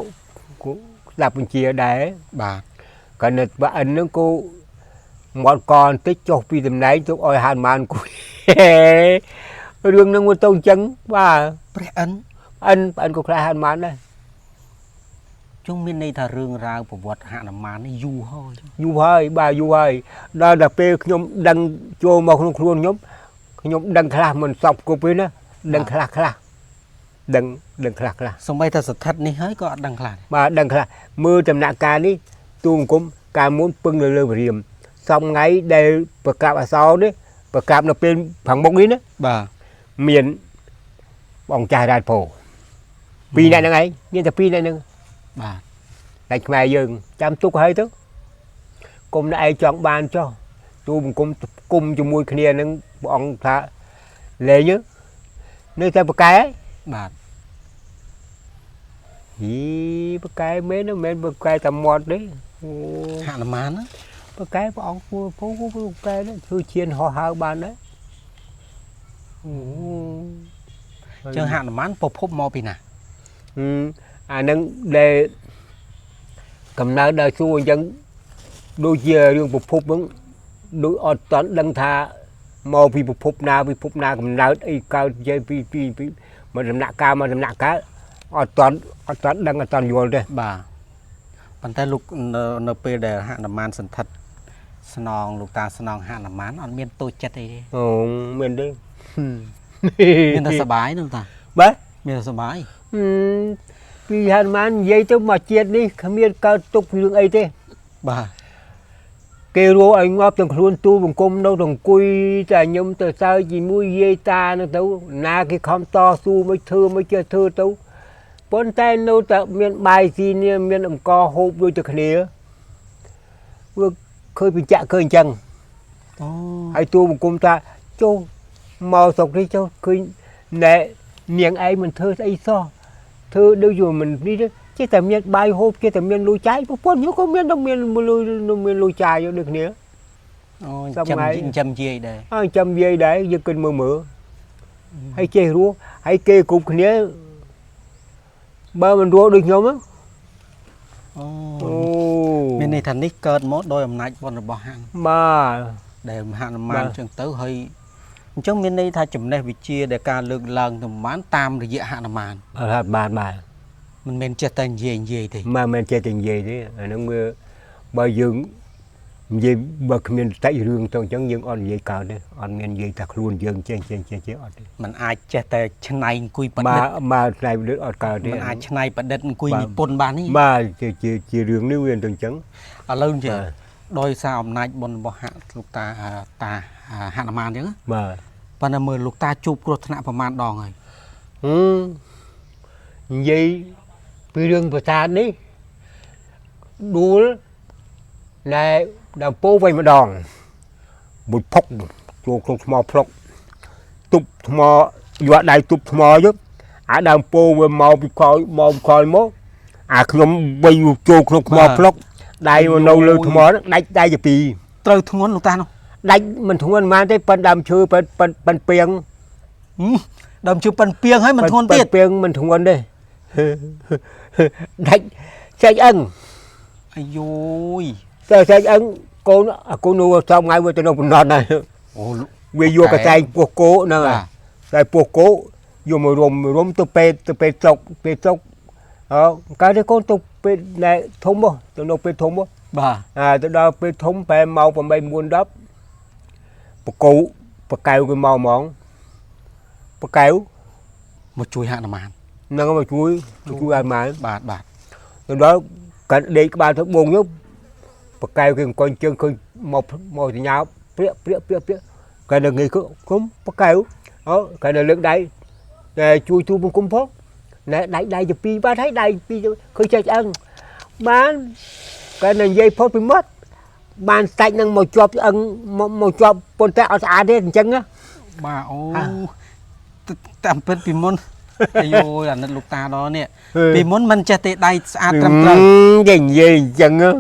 គូស្ដាប់បញ្ជាដែរ បាទ កាលនៅបើអិនហ្នឹងគូមាត់កបន្តិចចុះពីតំណែងទុកឲ្យហានុមានគូ រឿងហ្នឹងមកទៅអញ្ចឹងបាទ ព្រះឥន្ទ អិនអិនក៏ខ្លាចហានុមានដែរ ចុងមានន័យថារឿងរ៉ាវប្រវត្តិហនុមាននេះយូរហើយ យូរហើយបាទយូរហើយដល់តែពេលខ្ញុំដឹងចូលមកក្នុងខ្លួនខ្ញុំខ្ញុំដឹងខ្លះមិនសពគ្រប់ទេណាដឹងខ្លះខ្លះដឹងដឹងខ្លះខ្លះ សូម្បីតែស្ថិតនេះហើយក៏អត់ដឹងខ្លះដែរ បាទដឹងខ្លះមើលដំណាក់កាលនេះទូបង្គំកាលមុនពឹងនៅលើវរាមសំថ្ងៃដែលប្រកាបអសោនេះប្រកាបនៅពេលខាងមុខនេះណា បាទ មានបងចាស់រាជពោពីរនាក់ហ្នឹងឯងមានតែពីរនាក់ហ្នឹង បាទ តែខ្មែរយើងចាំទុកឲ្យទៅគុំណែឯងចង់បានចុះទូបង្គំគុំជាមួយគ្នានឹងព្រះអង្គថាលេងនៅតែប្រកែ បាទ ហីប្រកែមែនមិនមែនប្រកែតែមាត់ទេអូ ហនុមានណា ប្រកែព្រះអង្គគួរពូប្រកែនេះធ្វើឈានហោះហើរបានដែរអូ អញ្ចឹងហនុមានប្រភពមកពីណា ហឹមអានឹងដែលកំណើតដល់សួរអញ្ចឹងដូចជារឿងប្រភពហ្នឹងដូចអត់តន់ដឹងថាមកពីប្រភពណាពិភពណាកំណើតអីកើតនិយាយពីពីពីមកដំណាក់កាលមកដំណាក់កាលអត់តន់អត់តន់ដឹងអត់តន់យល់ទេ បាទប៉ុន្តែលោកនៅនៅពេលដែលហនុមានសន្ធិដ្ឋស្នងលោកតាស្នងហនុមានអត់មានតូចចិត្តអីទេ អូមែនទេ មានតែសប្បាយនោះតា បាទ មានតែសប្បាយ ហឹមពីហនុមាននិយាយទៅមកជាតិនេះគ្មានកើតទុករឿងអីទេ បាទ គេរស់ឲ្យងាប់ទាំងខ្លួនទូលបង្គំនៅទាំងអង្គុយតែខ្ញុំទៅសើចជាមួយយាយតានោះទៅណាគេខំតស៊ូមិនធ្វើមិនចេះធ្វើទៅប៉ុន្តែនៅតែមានបាយស៊ីនេះមានអង្គហូបដូចតែគ្នាវាឃើញបញ្ជាក់ឃើញអញ្ចឹង អូ ហើយទូលបង្គំថាចូលមកស្រុកនេះចូលឃើញណែនាងឯងមិនធ្វើស្អីសោះធ្វើដូចយមិននេះទេចេះតែមានបាយហូបចេះតែមានលុយចាយប្រពន្ធខ្ញុំក៏មានតែមានលុយមានលុយចាយដូចគ្នា អូចិញ្ចឹមចិញ្ចឹមយាយដែរ ហើយចាំយាយដែរយើងគិតមើលមើលហើយចេះរស់ហើយគេគ្រប់គ្នាបើមិនរស់ដូចខ្ញុំហ៎ អូ អូ មានន័យថានេះកើតមកដោយអំណាចបុណ្យរបស់ហនុ បាទ ដែលហនុមានអញ្ចឹងទៅហើយអញ្ចឹងមានន័យថាចំណេះវិជ្ជាដែលការលើកឡើងទៅបានតាមរយៈហនុមាន បាទបាទបាទ មិនមែនចេះតែនិយាយនិយាយទេ មកមិនចេះតែនិយាយទេអាហ្នឹងវាបើយើងនិយាយបើគ្មានតិចរឿងទៅអញ្ចឹងយើងអត់និយាយកើតទេអត់មាននិយាយថាខ្លួនយើងចេះចេះចេះចេះអត់ទេ มันអាចចេះតែឆ្នៃអង្គុយប្រឌិ បាទ ត បាទផ្នែកវិទ្យាអត់កើតទេ มันអាចឆ្នៃប្រឌិតអង្គុយនិពន្ធបាននេះ បាទជាជាជារឿងនេះវាទៅអញ្ចឹង ឥឡូវនិយាយ បាទ ដោយសារអំណាចបុណ្យរបស់ហលោកតាអាតាហនុមានអញ្ចឹងណា បាទ ប៉ុន្តែមើលលោកតាជួបគ្រោះថ្នាក់ប្រមាណដងហើយ ហឹមនិយាយពីរឿងប្រាសាទនេះដួលណែដើមពោវិញម្ដងមួយផុកចូលក្នុងថ្មផ្លុកទប់ថ្មយកដៃទប់ថ្មយកអាដើមពោវាមកពីក្រោយមកពីក្រោយមកអាខ្ញុំវិញចូលក្នុងថ្មផ្លុកដៃមកនៅលើថ្មហ្នឹងដាច់ដៃជាពីរ ត្រូវធ្ងន់លោកតានោះ ដាច់មិនធ្ងន់ប៉ុន្មានទេប៉ិនដើមឈើប៉ិនប៉ិនប៉ិនពីង ហឹមដើមជឿប៉ិនពីងហើយមិនធ្ងន់ទៀត ប៉ិនពីងមិនធ្ងន់ទេ ដាច់ចែកអឹង អាយយ តែចែកអឹងកូនអាកូននោះសំថ្ងៃវាទៅនៅកំណត់ហើយ អូលោក វាយកកសែងពោះគោហ្នឹង បាទ ហើយតែពោះគោយកមករំរំទៅពេទ្យទៅពេទ្យស្រុកពេទ្យស្រុកអើកាលនេះកូនទៅពេទ្យណែធំហ៎ទៅនៅពេទ្យធំហ៎ បាទ អាទៅដល់ពេលធំប្រហែលម៉ោង8 9 10បកោបកែវគេមកហ្មងបកែវ មកជួយហនុមាន ហ្នឹងមកជួយមកជួយឲ្យម៉ែ បាទបាទ ទៅដល់កាន់ដេកក្បាលទៅបងយកបកែវគេអង្គុយជើងឃើញមកមកសញ្ញាព្រាកព្រាកព្រាកព្រាកកាន់តែងាយគុំបកែវអូកាន់តែលើកដៃតែជួយទូបង្គំផងណែដៃដៃជាពីរបាត់ហើយដៃពីរឃើញចេះឆ្អឹងបានកាន់តែនិយាយផុតពីមាត់បានសាច់នឹងមកជាប់ឆ្អឹងមកមកជាប់ប៉ុន្តែអត់ស្អាតទេអញ្ចឹងណា បាទអូ ហា តាមពិតពីមុនអាយយអាណិតលោកតាដល់នេះពីមុនមិនចេះទេដៃស្អាតត្រឹមត្រូវ គេនិយាយអញ្ចឹងហ៎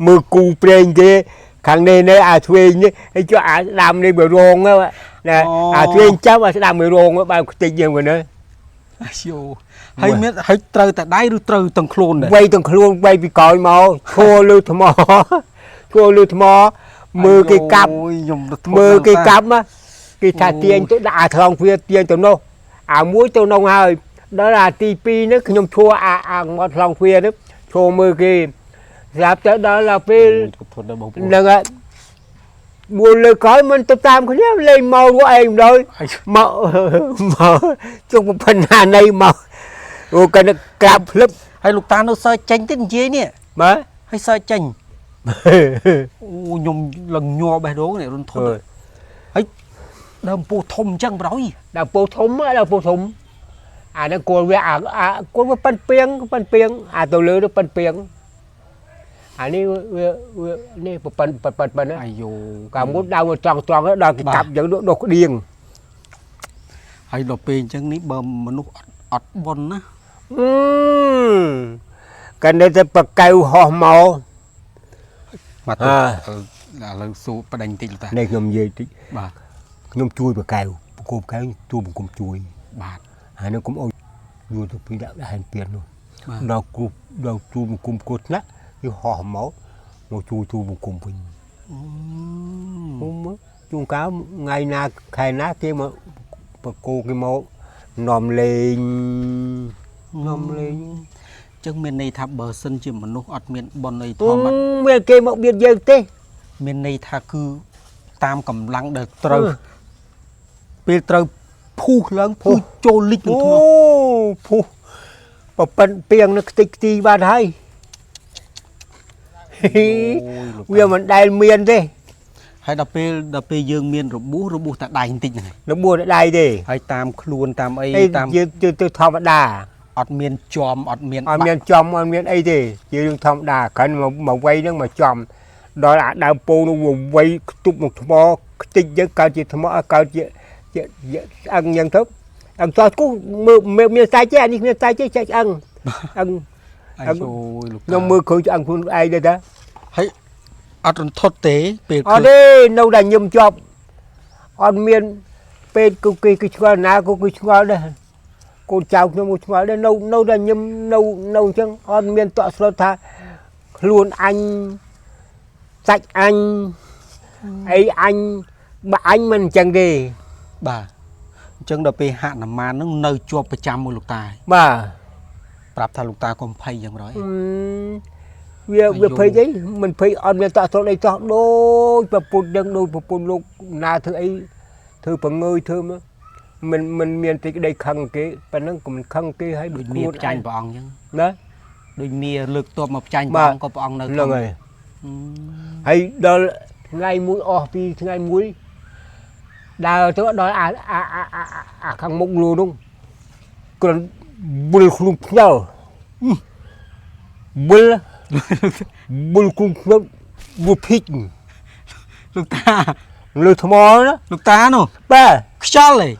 មើលគូព្រេងគេខាងនេះនេះអាឆ្វេងនេះហើយចុះអាស្ដាំនេះវារងហ្នឹងណាអាឆ្វេងចាប់អាស្ដាំវារងហ្នឹងបើខ្ទេចយើងវិញណា អាយយហើយមានហើយត្រូវតែដៃឬត្រូវទាំងខ្លួនដែរ វៃទាំងខ្លួនវៃពីក្រោយមកឈរលើថ្ម ឈរលើថ្មមើលគេកាប់ អូយខ្ញុំរត់ មើលគេកាប់ណាគេថាទាញទៅដាក់អាថ្លង់ទ្វារទាញទៅនោះអាមួយទៅនោះហើយដល់អាទី2នេះខ្ញុំឈរអាអាមាត់ថ្លង់ទ្វារនេះឈរមើលគេស្រាប់ទៅដល់ដល់ពេល ធន់ដល់បងប្អូន ហ្នឹងហើយបួនលើក្រោយមិនទៅតាមគ្នាលេងមករស់ឯងម្ដង អាយ មកមកជុំប៉ុណ្ណានៃមកអូកណ្ដក្រាបភ្លឹប ហើយលោកតានៅសើចចេញទៀតនិយាយនេះ បាទ ហើយសើចចេញអូខ្ញុំលងញ័របេះដូងនេះរន្ធត់ហើយដើមពោះធំអញ្ចឹងប្រយ ដល់ពោធំហ៎ដល់ពោធំអាហ្នឹងគល់វាអាអាគល់វាប៉ិនពីងប៉ិនពីងអាទៅលើទៅប៉ិនពីងអានេះវាវានេះប៉ិនប៉ិនប៉ិនប៉ិនណា អាយ កាលមុនដើមវាត្រង់ត្រង់ទៅដល់គេកាប់អញ្ចឹងដុសក្តៀង ហើយដល់ពេលអញ្ចឹងនេះបើមនុស្សអត់អត់បន់ណា អឺកាលនេះទៅបកៅហោះមក បាទ អើ ឥឡូវសួរបដិញតិចលោកតា នេះខ្ញុំនិយាយតិច បាទ ខ្ញុំជួយបកៅ ប្រគោប្រកែងទូបង្គំជួយ បាទ ហើយនឹងកុំអោយយួរទៅពីដាក់ហែនពៀននោះ បាទ ដល់គ្រូដល់ទូបង្គំគ្រោះថ្នាក់គឺហោះមកមកជួយទូបង្គំវិញ មុំជួនកាលថ្ងៃណាខែណាគេមកបកគោគេមកនាំលេងនាំលេង ចឹងមានន័យថាបើសិនជាមនុស្សអត់មានបុណ្យអីធ អឺ ម្មតា មានគេមកបៀតយើងទេ មានន័យថាគឺតាមកម្លាំងដែលត្រូវ អឺ ពេលត្រូវភុះឡើង ភុះ គឺចូលលិចនឹង អូ ថ្ម ភុះប្រប៉ិនពីងនៅខ្ទេចខ្ទីបាត់ហើយ អូយលោកតា វាមិនដែលមានទេ ហើយដល់ពេលយើងមានរបួសរបួសតែដៃបន្តិចហ្នឹងឯង របួសដៃទេ ហើយតាមខ្លួនតាមអី អី តាម យើងទៅទៅធម្មតា អត់មានចំអត់មាន អត់មានចំអត់មានអីទេជារឿងធម្មតាគ្រាន់មកមកវៃហ្នឹងមកចំដល់អាដើមពោនោះវាវៃខ្ទប់មកថ្មខ្ទេចយើងកើតជាថ្មកើតជាជាជាស្អឹងយ៉ាងទៅអឹងតោះគូមើលមើលមានសាច់ទេអានេះមានសាច់ទេចេះឆ្អឹងឆ្អឹង បាក់អាយអូយលោកតា ខ្ញុំមើលឃើញឆ្អឹងខ្លួនឯងដែរតា ហើយអត់រន្ធត់ទេពេល អត់ទេនៅតែញឹមជាប់អត់មានពេទ្យគឺគេគេឆ្ងល់ណាក៏គេឆ្ងល់ដែរកូនចៅខ្ញុំក៏ឆ្ងល់ដែរនៅនៅតែញឹមនៅនៅអញ្ចឹងអត់មានតក់ស្លុតថាខ្លួនអញសាច់អញអីអញបើអញមិនអញ្ចឹងទេ បាទអញ្ចឹងដល់ពេលហនុមានហ្នឹងនៅជាប់ប្រចាំមួយលោកតាឯង បាទ ប្រាប់ថាលោកតាកុំភ័យយ៉ាងរយ អឺវាវាភ័យអីមិនភ័យអត់មានតក់ស្លុតអីតោះដូចប្រពន្ធដឹងដូចប្រពន្ធលោកណាធ្វើអីធ្វើប្រងើយធ្វើមកមិនមិនមានសេចក្តីខឹងគេប៉ណ្ណឹងក៏មិនខឹងគេហើយ ដូចមាផ្ចាញ់ព្រះអង្គអញ្ចឹង ណា ដូចមាលើកទ័ពមកផ្ចាញ់ បាទ ព្រះអង្គក៏ព្រះអង្គនៅ ហ្នឹងហើយ អឺ ហើយដល់ថ្ងៃមួយអស់ពីថ្ងៃមួយដើរទៅដល់អាអាអាអាអាអាខាងមុខលូនោះគ្រាន់បុលខ្លួនខ្ញល់បុលបុលខ្លួនខ្ញល់បុលភីក លោកតា លើថ្មណា លោកតានោះ បាទ ខ្យល់ឯង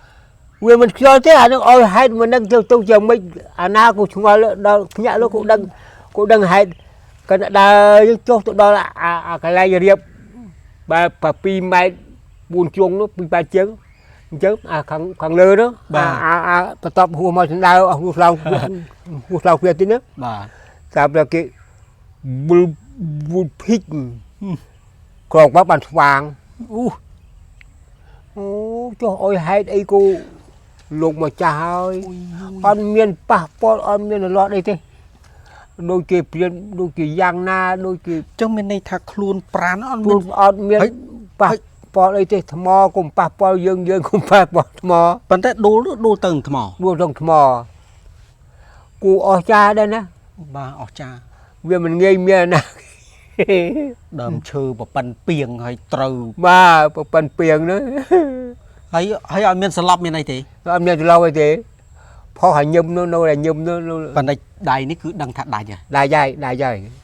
វាមិនខ្យល់ទេអានឹងឲ្យហេតុមិនដឹងទៅទៅយ៉ាងម៉េចអាណាក៏ឆ្ងល់ដល់ភ្ញាក់លោកក៏ដឹងក៏ដឹងហេតុកណ្ដើរយើងចុះទៅដល់អាអាកន្លែងរៀបបែប7ម៉ែត្រ4ជ្រុងនោះ2ម៉ែត្រជាងអញ្ចឹងអាខាងខាងលើនោះអាអាអាបន្ទាប់ហួសមកសណ្ដើអស់ហួសឡោងហួសឡោងវាទីនេះ បាទ តាមតែគេបុលបុលភីកក្រងបាប់បានស្វាង អូ អូចុះឲ្យហេតុអីគូលោកមកចាស់ហើយ អត់មានប៉ះពាល់អត់មានរលាស់អីទេដូចគេព្រៀនដូចគេយ៉ាងណាដូចគេ អញ្ចឹងមានន័យថាខ្លួនប្រានអត់ ព្រួ មាន នអត់មាន ហើយ ប៉ះពាល់អីទេថ្មកុំប៉ះពាល់យើងយើងកុំប៉ះពាល់ថ្ម ប៉ុន្តែដួលនោះដួលទៅនឹងថ្ម ដួលក្នុងថ្មគូអស់ចាស់ដែរណា បាទអស្ចារ្យ វាមិនងាយមានណា ដើមឈើប្រប៉ិនពីងហើយត្រូវ បាទប្រប៉ិនពីងហ្នឹង ហើយហើយអត់មានស្លាប់មានអីទេ អត់មានច្រឡំអីទេផុសឲ្យញឹមនោះនៅតែញឹមនោះនៅ ប៉ុន្តែដៃនេះគឺដឹងថាដាច់ហើយ ដាច់ហើយដាច់ហើយ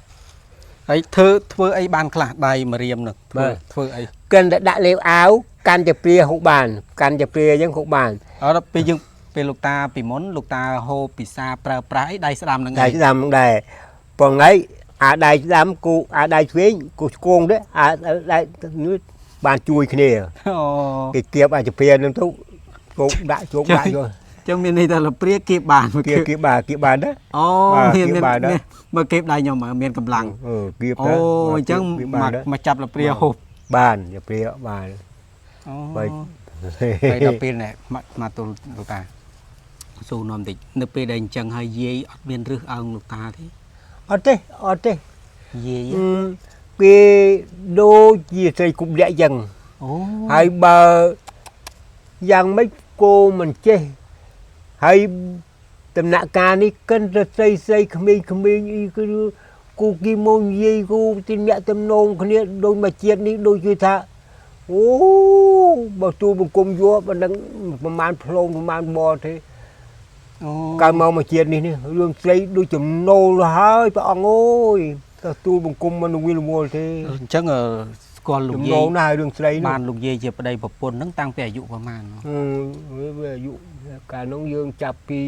ហើយធ្វើធ្វើអីបានខ្លះដៃម្រាមនោះធ្វើ បាទ ធ្វើអី កិនតែដាក់លេវអាវកាន់តែព្រាហូបបានកាន់តែព្រាអញ្ចឹងហូបបាន អត់ដល់ពេលយើងពេលលោកតាពីមុនលោកតាហូបពិសាប្រើប្រាស់អីដៃស្ដាំហ្នឹងឯ ដៃ ង ស្ដាំហ្នឹងដែរប៉ុន្តែអាដៃស្ដាំគូអាដៃឆ្វេងគូឆ្គងទេអាដៃនេះបានជួយគ្នា អូ គេគៀបអាចព្រានឹងទៅជោគដាក់ជោគដាក់យក ចឹងមានន័យថាលព្រាគេបានមក គៀបគៀបបាទគៀបបានណា អូ បាទ មានមាន គៀបបានណា មានមកគេបដៃខ្ញុំមើលមានកម្លាំង អឺគៀប អូ ទៅ អញ្ចឹង គៀបបានណា មកមកចាប់លព្រាហូប បានជាព្រាបាន អូ បើ ហើយដល់ពេលនេះមកមកទូលលោកតាស៊ូនាំតិចនៅពេលដែលអញ្ចឹងហើយយាយអត់មានរឹសអើងលោកតាទេ អត់ទេអត់ទេ យាយ អឺគេដូចជាស្រីគុំលាក់អញ្ចឹង អូ ហើយបើយ៉ាងម៉េចគោមិនចេះហើយដំណាក់កាលនេះកិនទៅស្រីស្រីក្មេងក្មេងអីគឺគូគីមកនិយាយគូទីអ្នកទំនងគ្នាដូចមួយជាតិនេះដូចគឺថាអូបើទូបង្គំយកមិនដឹងប្រហែលផ្លងប្រហែលបទេ អូ កើតមកមួយជាតិនេះនេះរឿងស្រីដូចចំណូលហើយព្រះអង្គអើយទៅទូបង្គំមិនវិលវល់ទេ អញ្ចឹងអឺស្គាល់លោក ចំណូ យាយ លណាស់ហើយរឿងស្រីនោះ បានលោកយាយជាប្តីប្រពន្ធហ្នឹងតាំងពីអាយុប្រហែលនោះ អឺវាអាយុកាលនោះយើងចាប់ពី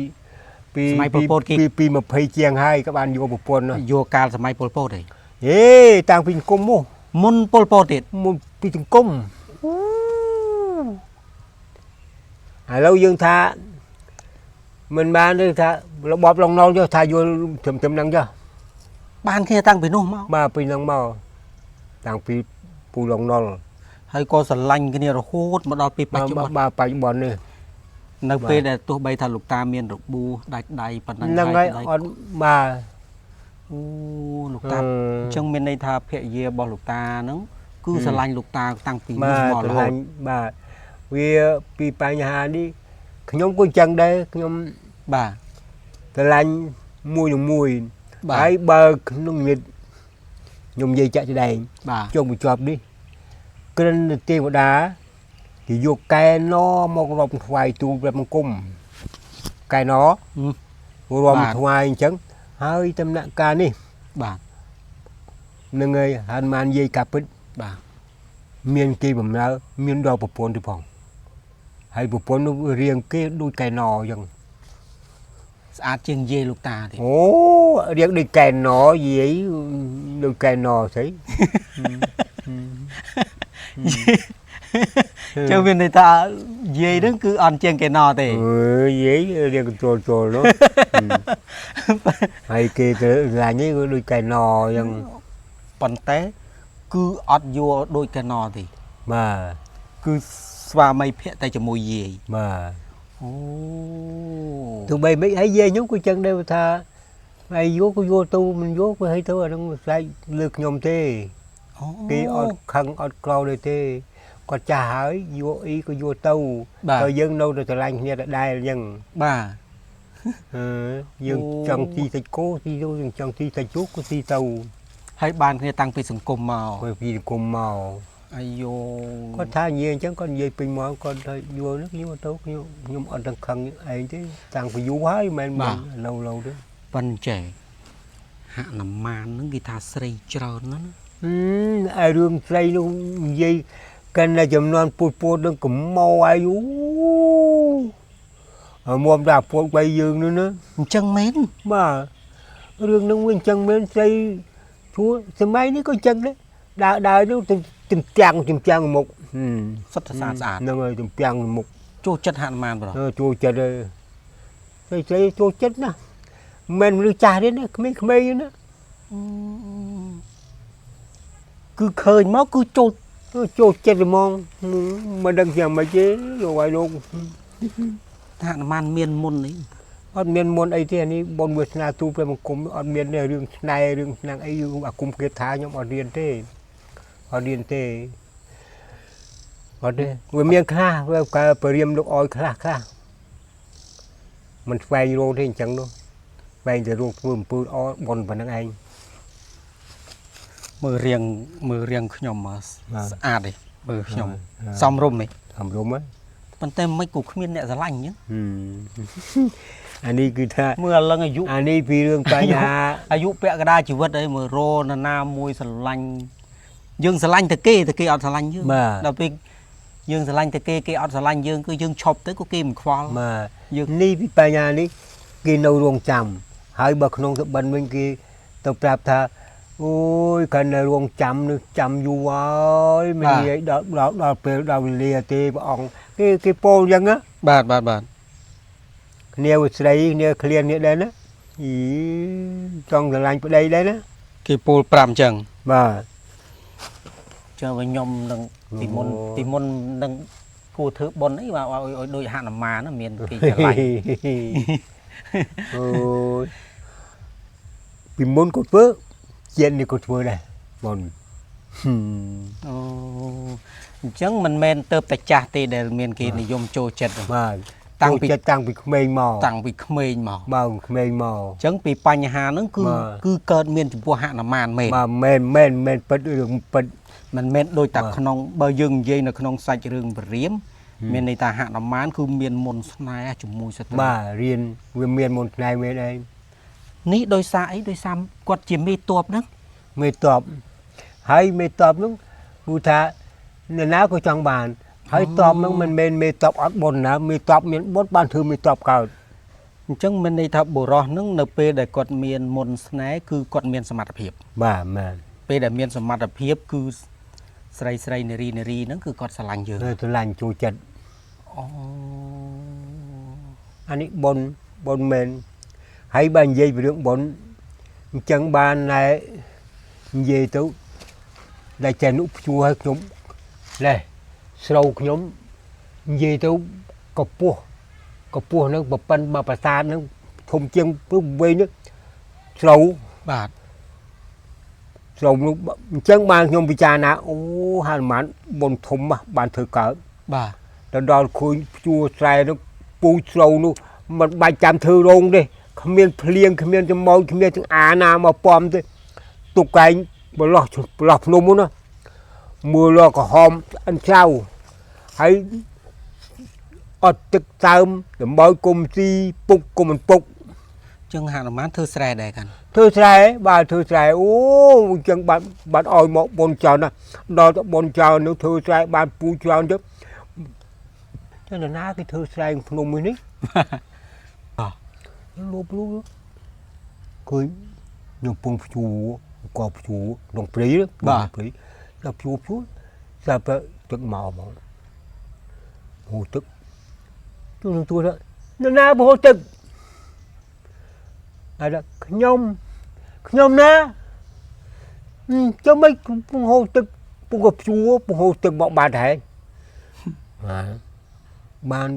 ពី សម័យប៉ុលពតគេ ពីពី20ជាងហើយក៏បានយកប្រពន្ធនោះ យកកាលសម័យប៉ុលពតឯង ហេតាំងពីសង្គមមក មុនប៉ុលពតទៀត មុនពីសង្គម ឥឡូវយើងថាមិនបានទេថារបបលងណុលចុះថាយល់ត្រឹមត្រឹមហ្នឹងចុះ បានគ្នាតាំងពីនោះមក បាទពីហ្នឹងមកតាំងពីពូលងណុល ហើយក៏ស្រឡាញ់គ្នារហូតមកដល់ពេលប បាទ ច្ចុប្បន្ន បាទបច្ចុប្បន្ននេះ នៅពេលដែលទោះបីថាលោកតាមានរបួសដាច់ដៃប៉ុណ្ណឹង ហ្នឹងហើយ ក្តី អត់បាទ អូលោកតាអញ្ចឹងមានន័យថាភរិយារបស់លោកតាហ្នឹងគឺស្រឡាញ់លោកតាតាំងពីនោះ បាទ មករហូត ស្រឡាញ់បាទវាពីបញ្ហានេះខ្ញុំក៏អញ្ចឹងដែរខ្ញុំ បាទ ស្រឡាញ់មួយនឹងមួយ បាទ ហើយបើក្នុងនិមិត្តខ្ញុំនិយាយចាក់ស្ដែង បាទ ចុងបញ្ចប់នេះក្រិនទេវតាគេយកកែណមករំថ្វាយទូលព្រះបង្គំកែណរំថ្វាយអញ្ចឹងហើយតំណាក់ការនេះ បាទ នឹងហើយហនុមាននិយាយកាពិត បាទ មានគេបំរើមានដល់ប្រពន្ធទៅផងហើយប្រពន្ធនោះរៀងគេដូចកែណអញ្ចឹង ស្អាតជាងយាយលោកតាទេ អូរៀងដូចកែណយាយដូចកែណស្អី ចឹងមានន័យថាយាយហ្នឹងគឺអន់ជាងគេណទេ អើយយាយរៀងកន្ទួលចូលនោះហើយគេទៅឡាញនេះគឺដូចកែណអញ្ចឹង ប៉ុន្តែគឺអត់យល់ដូចគេណទេ បាទ គឺស្វាមីភក្តិតែជាមួយយាយ បាទ អូ ទោះបីមិនហើយយាយខ្ញុំក៏ចឹងដែរថាហើយយកក៏យកទៅមិនយកក៏ឲ្យទៅអានឹងស្រែកលើខ្ញុំទេ អូ គេអត់ខឹងអត់ក្រោធទេគាត់ចាស់ហើយយកអីក៏យកទៅ បាទ ទៅយើងនៅតែស្រឡាញ់គ្នាដដែលអញ្ចឹង បាទ អឺយើង អូ ចង់ស៊ីសាច់គោស៊ីទៅយើងចង់ស៊ីសាច់ជ្រូកក៏ស៊ីទៅ ហើយបានគ្នាតាំងពីសង្គមមក ព្រោះពីសង្គមមក អាយ៉ូ គាត់ថានិយាយអញ្ចឹងគាត់និយាយពេញមកគាត់ថាយល់នេះខ្ញុំទៅខ្ញុំខ្ញុំអត់ទាំងខឹងឯងទេតាំងពីយូរហើយមិនមែនឡូវឡូវទេ ប៉ិនចេះហនុមានហ្នឹងគេថាស្រីច្រើនណាស់ណា ហឹមឯរឿងស្រីនោះនិយាយកាន់តែចំនួនពូជពូជនឹងកំមោអាយុអមុំដល់ពូជបីយើងនោះណា អញ្ចឹងមែន បាទរឿងនឹងវាអញ្ចឹងមែនស្រីព្រោះសម័យនេះក៏អញ្ចឹងដែរដើរដើរនោះទំពាំងទំពាំងមុខហឹម សុទ្ធតែស្អាតស្អាត ហ្នឹងហើយទំពាំងមុខ ចូលចិត្តហនុមានប្រុស អឺចូលចិត្តហើយស្រីស្រីចូលចិត្តណាស់មិនមែនមនុស្សចាស់ទេណាក្មេងៗទេណា គឺឃើញមកគឺចូល អឺចូលចិត្តហ្មងមិនដឹងយ៉ាងម៉េចទេលោកឲ្យលោក ហនុមានមានមុននេះ អត់មានមុនអីទេអានេះបុណ្យវាសនាទូព្រះបង្គំអត់មានទេរឿងស្នេហ៍រឿងស្នាងអីរឿងអាគមគាថាខ្ញុំអត់រៀនទេអត់រៀនទេអត់ទេវាមានខ្លះវាកើបរៀមលោកអោយខ្លះខ្លះមិនស្វែងរកទេអញ្ចឹងនោះស្វែងតែរកធ្វើអំពើល្អបុណ្យប៉ុណ្្នឹងឯង មើលរៀងមើលរៀងខ្ញុំមក បាទ ស្អាតទេមើលខ្ញុំ បាទ សមរម្យទេ ធម្មរមហ៎ ប៉ុន្តែមិនក៏គ្មានអ្នកស្រឡាញ់អញ្ចឹង ហឹមអានេះគឺថា មើលឥឡឹងអាយុ អានេះពីរឿងបញ្ហា អាយុពាក់កណ្ដាលជីវិតអីមើលរនរណាមួយស្រឡាញ់យើងស្រឡាញ់តែគេតែគេអត់ស្រឡាញ់យើង បាទ ដល់ពេលយើងស្រឡាញ់តែគេគេអត់ស្រឡាញ់យើងគឺយើងឈប់ទៅក៏គេមិនខ្វល់ បាទ យើង នេះពីបញ្ហានេះគេនៅរងចាំហើយបើក្នុងសុបិនវិញគេទៅប្រាប់ថាអូយកាន់តែរងចាំនេះចាំយូរហើយមិន បាទ និយាយដល់ដល់ដល់ពេលដល់វេលាទេព្រះអង្គគេគេពោលអញ្ចឹងណា បាទបាទបាទ គ្នាវាស្រីគ្នាឃ្លានគ្នាដែរណាអីចង់ស្រឡាញ់ប្តីដែរណា គេពោលប្រាប់អញ្ចឹង បាទ ចើវិញខ្ញុំនឹងពីមុន អូ ពីមុននឹងគួរធ្វើបុណ្យអីបាទឲ្យឲ្យដូចហនុមានណាមានគេស្រឡាញ់ អូយពីមុនក៏ធ្វើជាតិនេះក៏ធ្វើដែរមុនហឹម អូអញ្ចឹងមិនមែនទៅតែចាស់ទេដែលមានគេនិយមចូលចិត្តទេ បាទ តាំងពី ចូលចិត្តតាំងពីក្មេងមក តាំងពីក្មេងមក បើក្មេងមក អញ្ចឹងពីបញ្ហាហ្នឹងគឺ បាទ គឺកើតមានចំពោះហនុមានមែន បាទមែនមែនមែនពិតរឿងពិត មិនមែនដូចតែ បាទ ក្នុងបើយើងនិយាយនៅក្នុងសាច់រឿងព្រាមមានន័យថាហនុមានគឺមានមន្តស្នេហ៍ជាមួយស្ត្រី បាទរៀនវាមានមុនផ្នែកមែនឯង នេះដោយសារអីដោយសារគាត់ជាមេតបហ្នឹង មេតបហើយមេតបនោះគូថានរណាក៏ចង់បាន ហើយតបនោះមិនមែនមេតបអត់បុណ្យណាមេតបមានបុណ្យបានធ្វើមេតបកើត អញ្ចឹងមានន័យថាបុរសហ្នឹងនៅពេលដែលគាត់មានមន្តស្នេហ៍គឺគាត់មានសមត្ថភាព បាទមែន ពេលដែលមានសមត្ថភាពគឺស្រីស្រីនារីនារីហ្នឹងគឺគាត់ស្រឡាញ់យើង នៅស្រឡាញ់ចូលចិត្ត អូ អានេះបុណ្យបុណ្យមែនហើយបើនិយាយពីរឿងបុណ្យអញ្ចឹងបានណែនិយាយទៅដែលចេះនុព្យួរឲ្យខ្ញុំណែស្រូវខ្ញុំនិយាយទៅកពស់កពស់ហ្នឹងប្រប៉ិនមកប្រាសាទហ្នឹងធំជាងព្រោះវិញនេះស្រូវ បាទ ស្រូវនោះអញ្ចឹងបានខ្ញុំពិចារណាអូហនុមានបុណ្យធំណាស់បានធ្វើកើត បាទ ដល់ដល់ឃើញព្យួរស្រែនោះពូជស្រូវនោះមិនបាច់ចាំធ្វើរោងទេគ្មានភ្លៀងគ្មានចំមោចគ្មានចង្អាណាមកពំទេទុកកែងបលោះបលោះភ្នំនោះណាមើលលក្រហមឆ្អិនឆ្ៅហើយអត់ទឹកសើមដើម្បីគុំស៊ីពុកគុំមិនពុក ចឹងហនុមានធ្វើស្រែដែរកាន់ ធ្វើស្រែបាទធ្វើស្រែអូអញ្ចឹងបានបានឲ្យមកបុនច្រើនណាស់ដល់ទៅបុនច្រើននោះធ្វើស្រែបានពូជច្រើនទៅចឹងនរណាគេធ្វើស្រែភ្នំមួយនេះ លូបលូបឃើញខ្ញុំពងព្យួរក៏ព្យួរក្នុងព្រៃក្នុងព្រៃដល់ព្យួរព្យួរស្រាប់តែទឹកមកហ្មងហូរទឹកទូទូទៅនរណាបហូរទឹកហើយដល់ខ្ញុំខ្ញុំណាចាំមិនពងហូរទឹកពងក៏ព្យួរពងហូរទឹកមកបាត់ហើយបាទបាន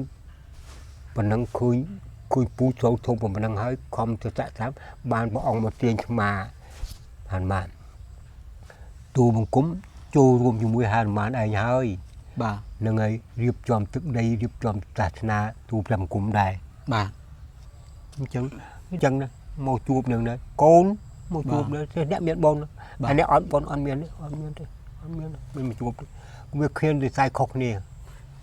ប៉ុណ្ណឹងឃើញ ឃើញពូចូលធំប៉ុណ្ណឹងហើយខំទៅចាក់តាមបានព្រះអង្គមកទាញឆ្មាហនុមានទូបង្គំចូលរួមជាមួយហនុមានឯងហើយ បាទ នឹងហើយរៀបចំទឹកដីរៀបចំសាសនាទូព្រះបង្គំដែរ បាទ អញ្ចឹងអញ្ចឹងណាមកជួបនឹងណាកូនមកជួបនឹងអ្នកមានបុណ្យអានេះអត់បុណ្យអត់មានទេអត់មានទេអត់មានមិនមកជួបវាគ្មានវិស័យខុសគ្នា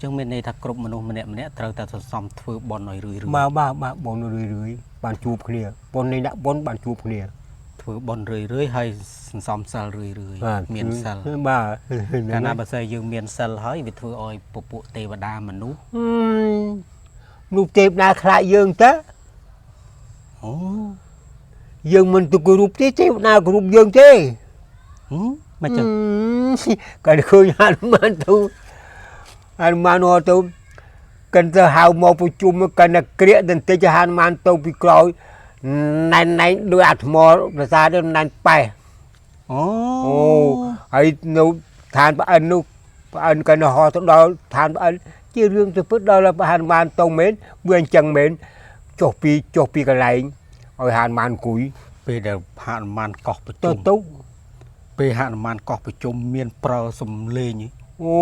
ចឹងមានន័យថាគ្រប់មនុស្សម្នាក់ម្នាក់ត្រូវតែសន្សំធ្វើបុណ្យឲ្យរឿយៗ បាទបាទបាទបុណ្យរឿយរឿយបានជួបគ្នាបុណ្យនេះដាក់បុណ្យបានជួបគ្នា ធ្វើបុណ្យរឿយរឿយហើយសន្សំសិលរឿយរឿយមានសិល បាទ កាលណាបើសិនយើងមានសិលហើយវាធ្វើឲ្យពពួកទេវតាមនុស្ស នោះទេពណាខ្លាចយើងតើ អូ យើងមិនទៅគោរពទេទេវតាគោរពយើងទេ មិនចឹង ក៏ឃើញហនុមានទៅហនុមានហៅទៅកិនទៅហៅមកប្រជុំកិនតែក្រៀកបន្តិចហនុមានទៅពីក្រោយណែនណែនដូចអាថ្មប្រាសាទទៅណែនប៉េះ អូ អូហើយនៅឋានប្អិននោះប្អិនកិនហោះទៅដល់ឋានប្អិនជារឿងទៅពិតដល់ហនុមានទៅមែនវាអញ្ចឹងមែនចុះពីចុះពីកន្លែងឲ្យហនុមានអង្គុយ ពេលដែលហនុមានកោះប្រជុំ ទៅទៅ ពេលហនុមានកោះប្រជុំមានប្រើសំលេង អូ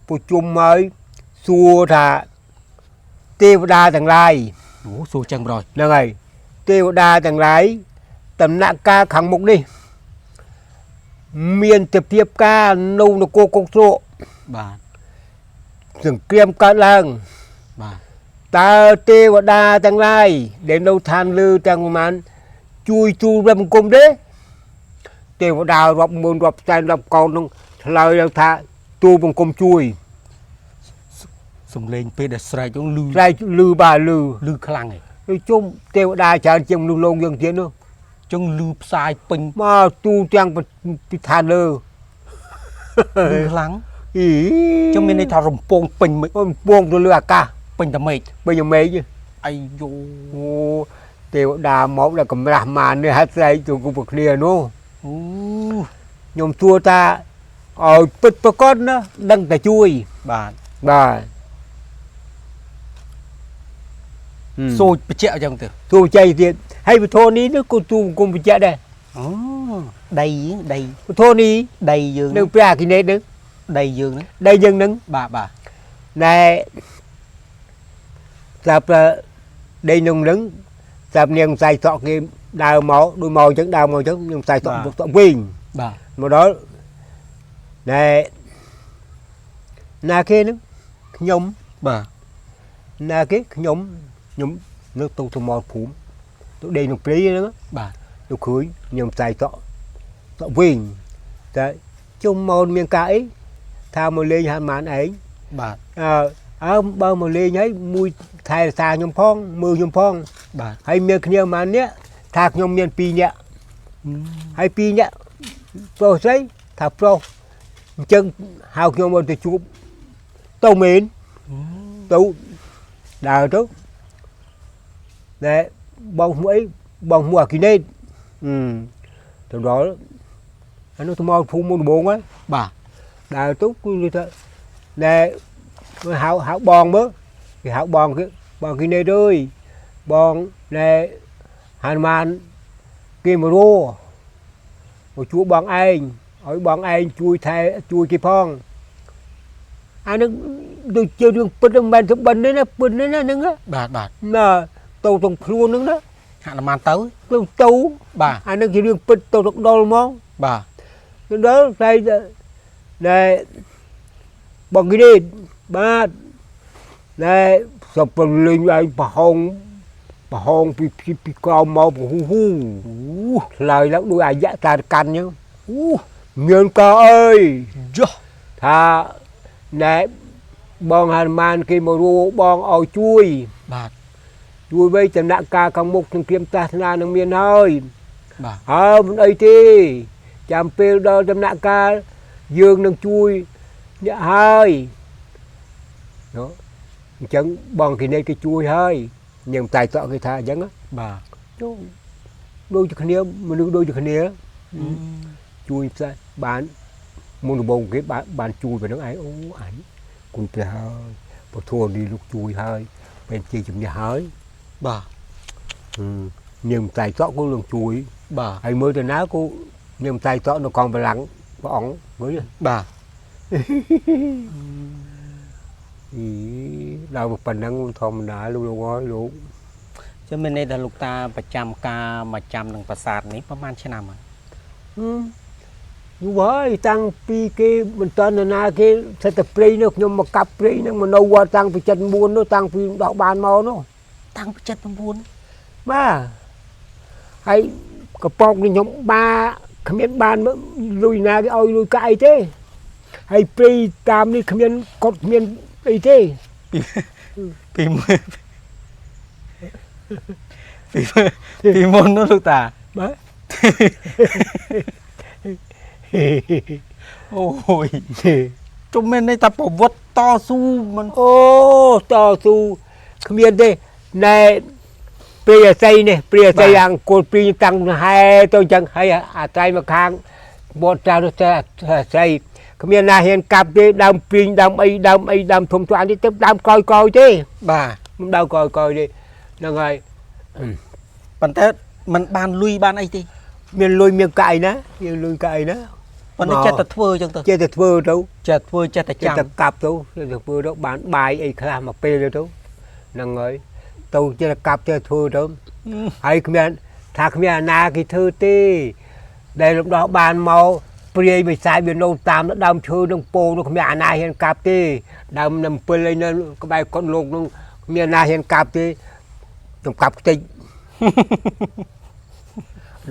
ប្រជុំហើយសួរថាទេវតាទាំងឡាយ អូសួរចឹងប្រយ ហ្នឹងហើយទេវតាទាំងឡាយតំណាក់ការខាងមុខនេះមានទភាពការនៅនគរកុកទ្រក់ បាទ សង្គ្រាមកើតឡើង បាទ តើទេវតាទាំងឡាយដែលនៅឋានលើទាំងប្រមាណជួយទូលព្រះបង្គំទេទេវតារាប់ម៉ឺនរាប់សែនរាប់កោននឹងឆ្លើយឡើងថាទូលបង្គំជួយ សំលេងពេលដែលស្រែកហ្នឹងលឺ ស្រែកលឺបាទលឺ លឺខ្លាំងឯង ដូចជុំទេវតាច្រើនជាងមនុស្សលោកយើងទៀតនោះ ចឹងលឺផ្សាយពេញ មកទូទាំងពីឋានលើ លឺខ្លាំង អី ចឹងមានន័យថារំពងពេញមេឃ កំពងទៅលើអាកាស ពេញតែមេឃ ពេញមេឃ អាយូ អូទេវតាមកដល់កម្រាស់ម៉ាននេះហាត់ស្រែកទៅគូប្រគ្នានោះ អូ ខ្ញុំទួថាឲ្យពិតប្រកបណាដឹងតែជួយ បាទ បាទ សូចបច្ចៈចឹងទៅ ទូចៃទៀតហើយពធនេះនោះក៏ទូបង្គំបញ្ជាក់ដែរ អូដីដី ពធនេះ ដីយើង នៅព្រះអគិនេតនឹង ដីយើងហ្នឹង ដីយើងនឹង បាទបាទ ណែស្រាប់តែដីនឹងនឹងស្រាប់នាងខ្សែសក់គេដើរមកដូចមកអញ្ចឹងដើរមកអញ្ចឹងនាងខ្សែសក់សក់វិញ បាទ មកដល់ណែណាគេនឹងខ្ញុំ បាទ ណាគេខ្ញុំខ្ញុំនៅទៅទៅមកភូមិទៅដីក្នុងព្រៃហ្នឹង បាទ ទៅឃើញខ្ញុំខ្សែសក់សក់វិញតែជុំមកមានការអីថាមកលេងហាន់ម៉ានឯង បាទ អើអើបើមកលេងហើយមួយថែរក្សាខ្ញុំផងមើលខ្ញុំផង បាទ ហើយមានគ្នាប្រហែលនាក់ថាខ្ញុំមាន2នាក់ហើយ2នាក់ប្រុសស្រីថាប្រុសអញ្ចឹងហៅខ្ញុំមកទៅជួបទៅមែន ទៅដើរទៅណែបងឈ្មោះអីបងឈ្មោះអាគីណេតអឺទៅដល់អានោះទៅមកភូមិមុនដំបូងហ្នឹង បាទ ដើរទៅគឺនិយាយថាណែហៅហៅបងមើលគេហៅបងគេបងគីណេតអើយបងណែហនុមានគេមករមកជួបបងឯងឲ្យបងឯងជួយថែជួយគេផងអានឹងដូចជារឿងពិតមិនមែនទៅបិណ្ឌទេណាពិតទេណាហ្នឹង បាទបាទ ណាទៅទាំងខ្លួនហ្នឹងណា ហនុមានទៅ ទៅទៅ បាទ អានឹងជារឿងពិតទៅដល់ហ្មង បាទ ទៅដល់តែណែបងគីនេះបាទណែសពលេងឯងប្រហោងប្រហោងពីពីពីក្រោមមកហ៊ូហ៊ូឆ្លើយឡើងដូចអាយៈតាកាន់ចឹង អូ មានកអើយ យោ ថាណែបងហនុមានគេមករੂបងឲ្យជួយ បាទ ជួយវិញតំណាក់ការខាងមុខនឹងគ្រាមសាសនានឹងមានហើយ បាទ ហើយមិនអីទេចាំពេលដល់ដំណាក់កាលយើងនឹងជួយអ្នកហើយនោះអញ្ចឹងបងគេនេះគេជួយហើយញឹមតែតក់គេថាអញ្ចឹងណា បាទ ចូលដូចជាគ្នាមនុស្សដូចជាគ្នាជួយផ្សេងបានមុនដំបូងគេបានបានជួយប៉ុណ្្នឹងឯងអូអញគុណព្រះហើយពធនេះលោកជួយហើយពេលជាជំនះហើយ បាទ ហឹមញឹមតែតក់ក៏លោកជួយ បាទ ហើយមើលទៅណាគូខ្ញុំតែតក់នៅកងបលាំងព្រះអង្គមើល បាទ អីដល់មកប៉ុណ្ណឹងធម្មតាលោកលោកអើយលោក ចាំមានន័យថាលោកតាប្រចាំការមកចាំនឹងប្រាសាទនេះប្រហែលឆ្នាំហើយ ហឹមយូរហើយតាំងពីគេមិនតន់នរណាគេសិតតែព្រៃនោះខ្ញុំមកកាប់ព្រៃហ្នឹងមកនៅវត្តតាំងពី79នោះតាំងពីដោះបានមកនោះ តាំងពី79 បាទហើយកប៉ោកនេះខ្ញុំបាគ្មានបានលុយណាគេឲ្យលុយកាក់អីទេហើយព្រៃតាមនេះគ្មានកត់គ្មានអីទេ ពីពីមុនពីពីមុននោះលោកតា បាទ អូយជុំមានន័យថាប្រវត្តិតស៊ូមិន អូតស៊ូគ្មានទេណែព្រាយអស័យនេះព្រាយអស័យអង្គលព្រាយតាំងហែទៅចឹងហើយអាត្រៃមកខាងបត់តានោះតែអស័យគ្មានណាហ៊ានកាប់ទេដើមព្រីងដើមអីដើមអីដើមធំទៅអានេះទៅដើមក្រោយក្រោយទេ បាទ មិនដើមក្រោយក្រោយទេហ្នឹងហើយ ប៉ុន្តែมันបានលុយបានអីទេ មានលុយមានកាយណាមានលុយកាយណា ប៉ុន្តែចិត្តតែធ្វើអញ្ចឹងទៅ ចេះតែធ្វើទៅ ចេះធ្វើចេះតែចាំ ចេះតែកាប់ទៅចេះតែធ្វើទៅបានបាយអីខ្លះមកពេលទៅហ្នឹងហើយទៅចេះតែកាប់ចេះធ្វើទៅ ហើយគ្មានថាគ្មានអាណាគេធ្វើទេដែលរំដោះបានមកព្រាយបិសាចវានៅតាមដើមឈើនឹងពោនោះគ្មានអាណាហ៊ានកាប់ទេដើមនំពិលអីនៅក្បែរកុដលោកនោះគ្មានអាណាហ៊ានកាប់ទេខ្ញុំកាប់ខ្ទេច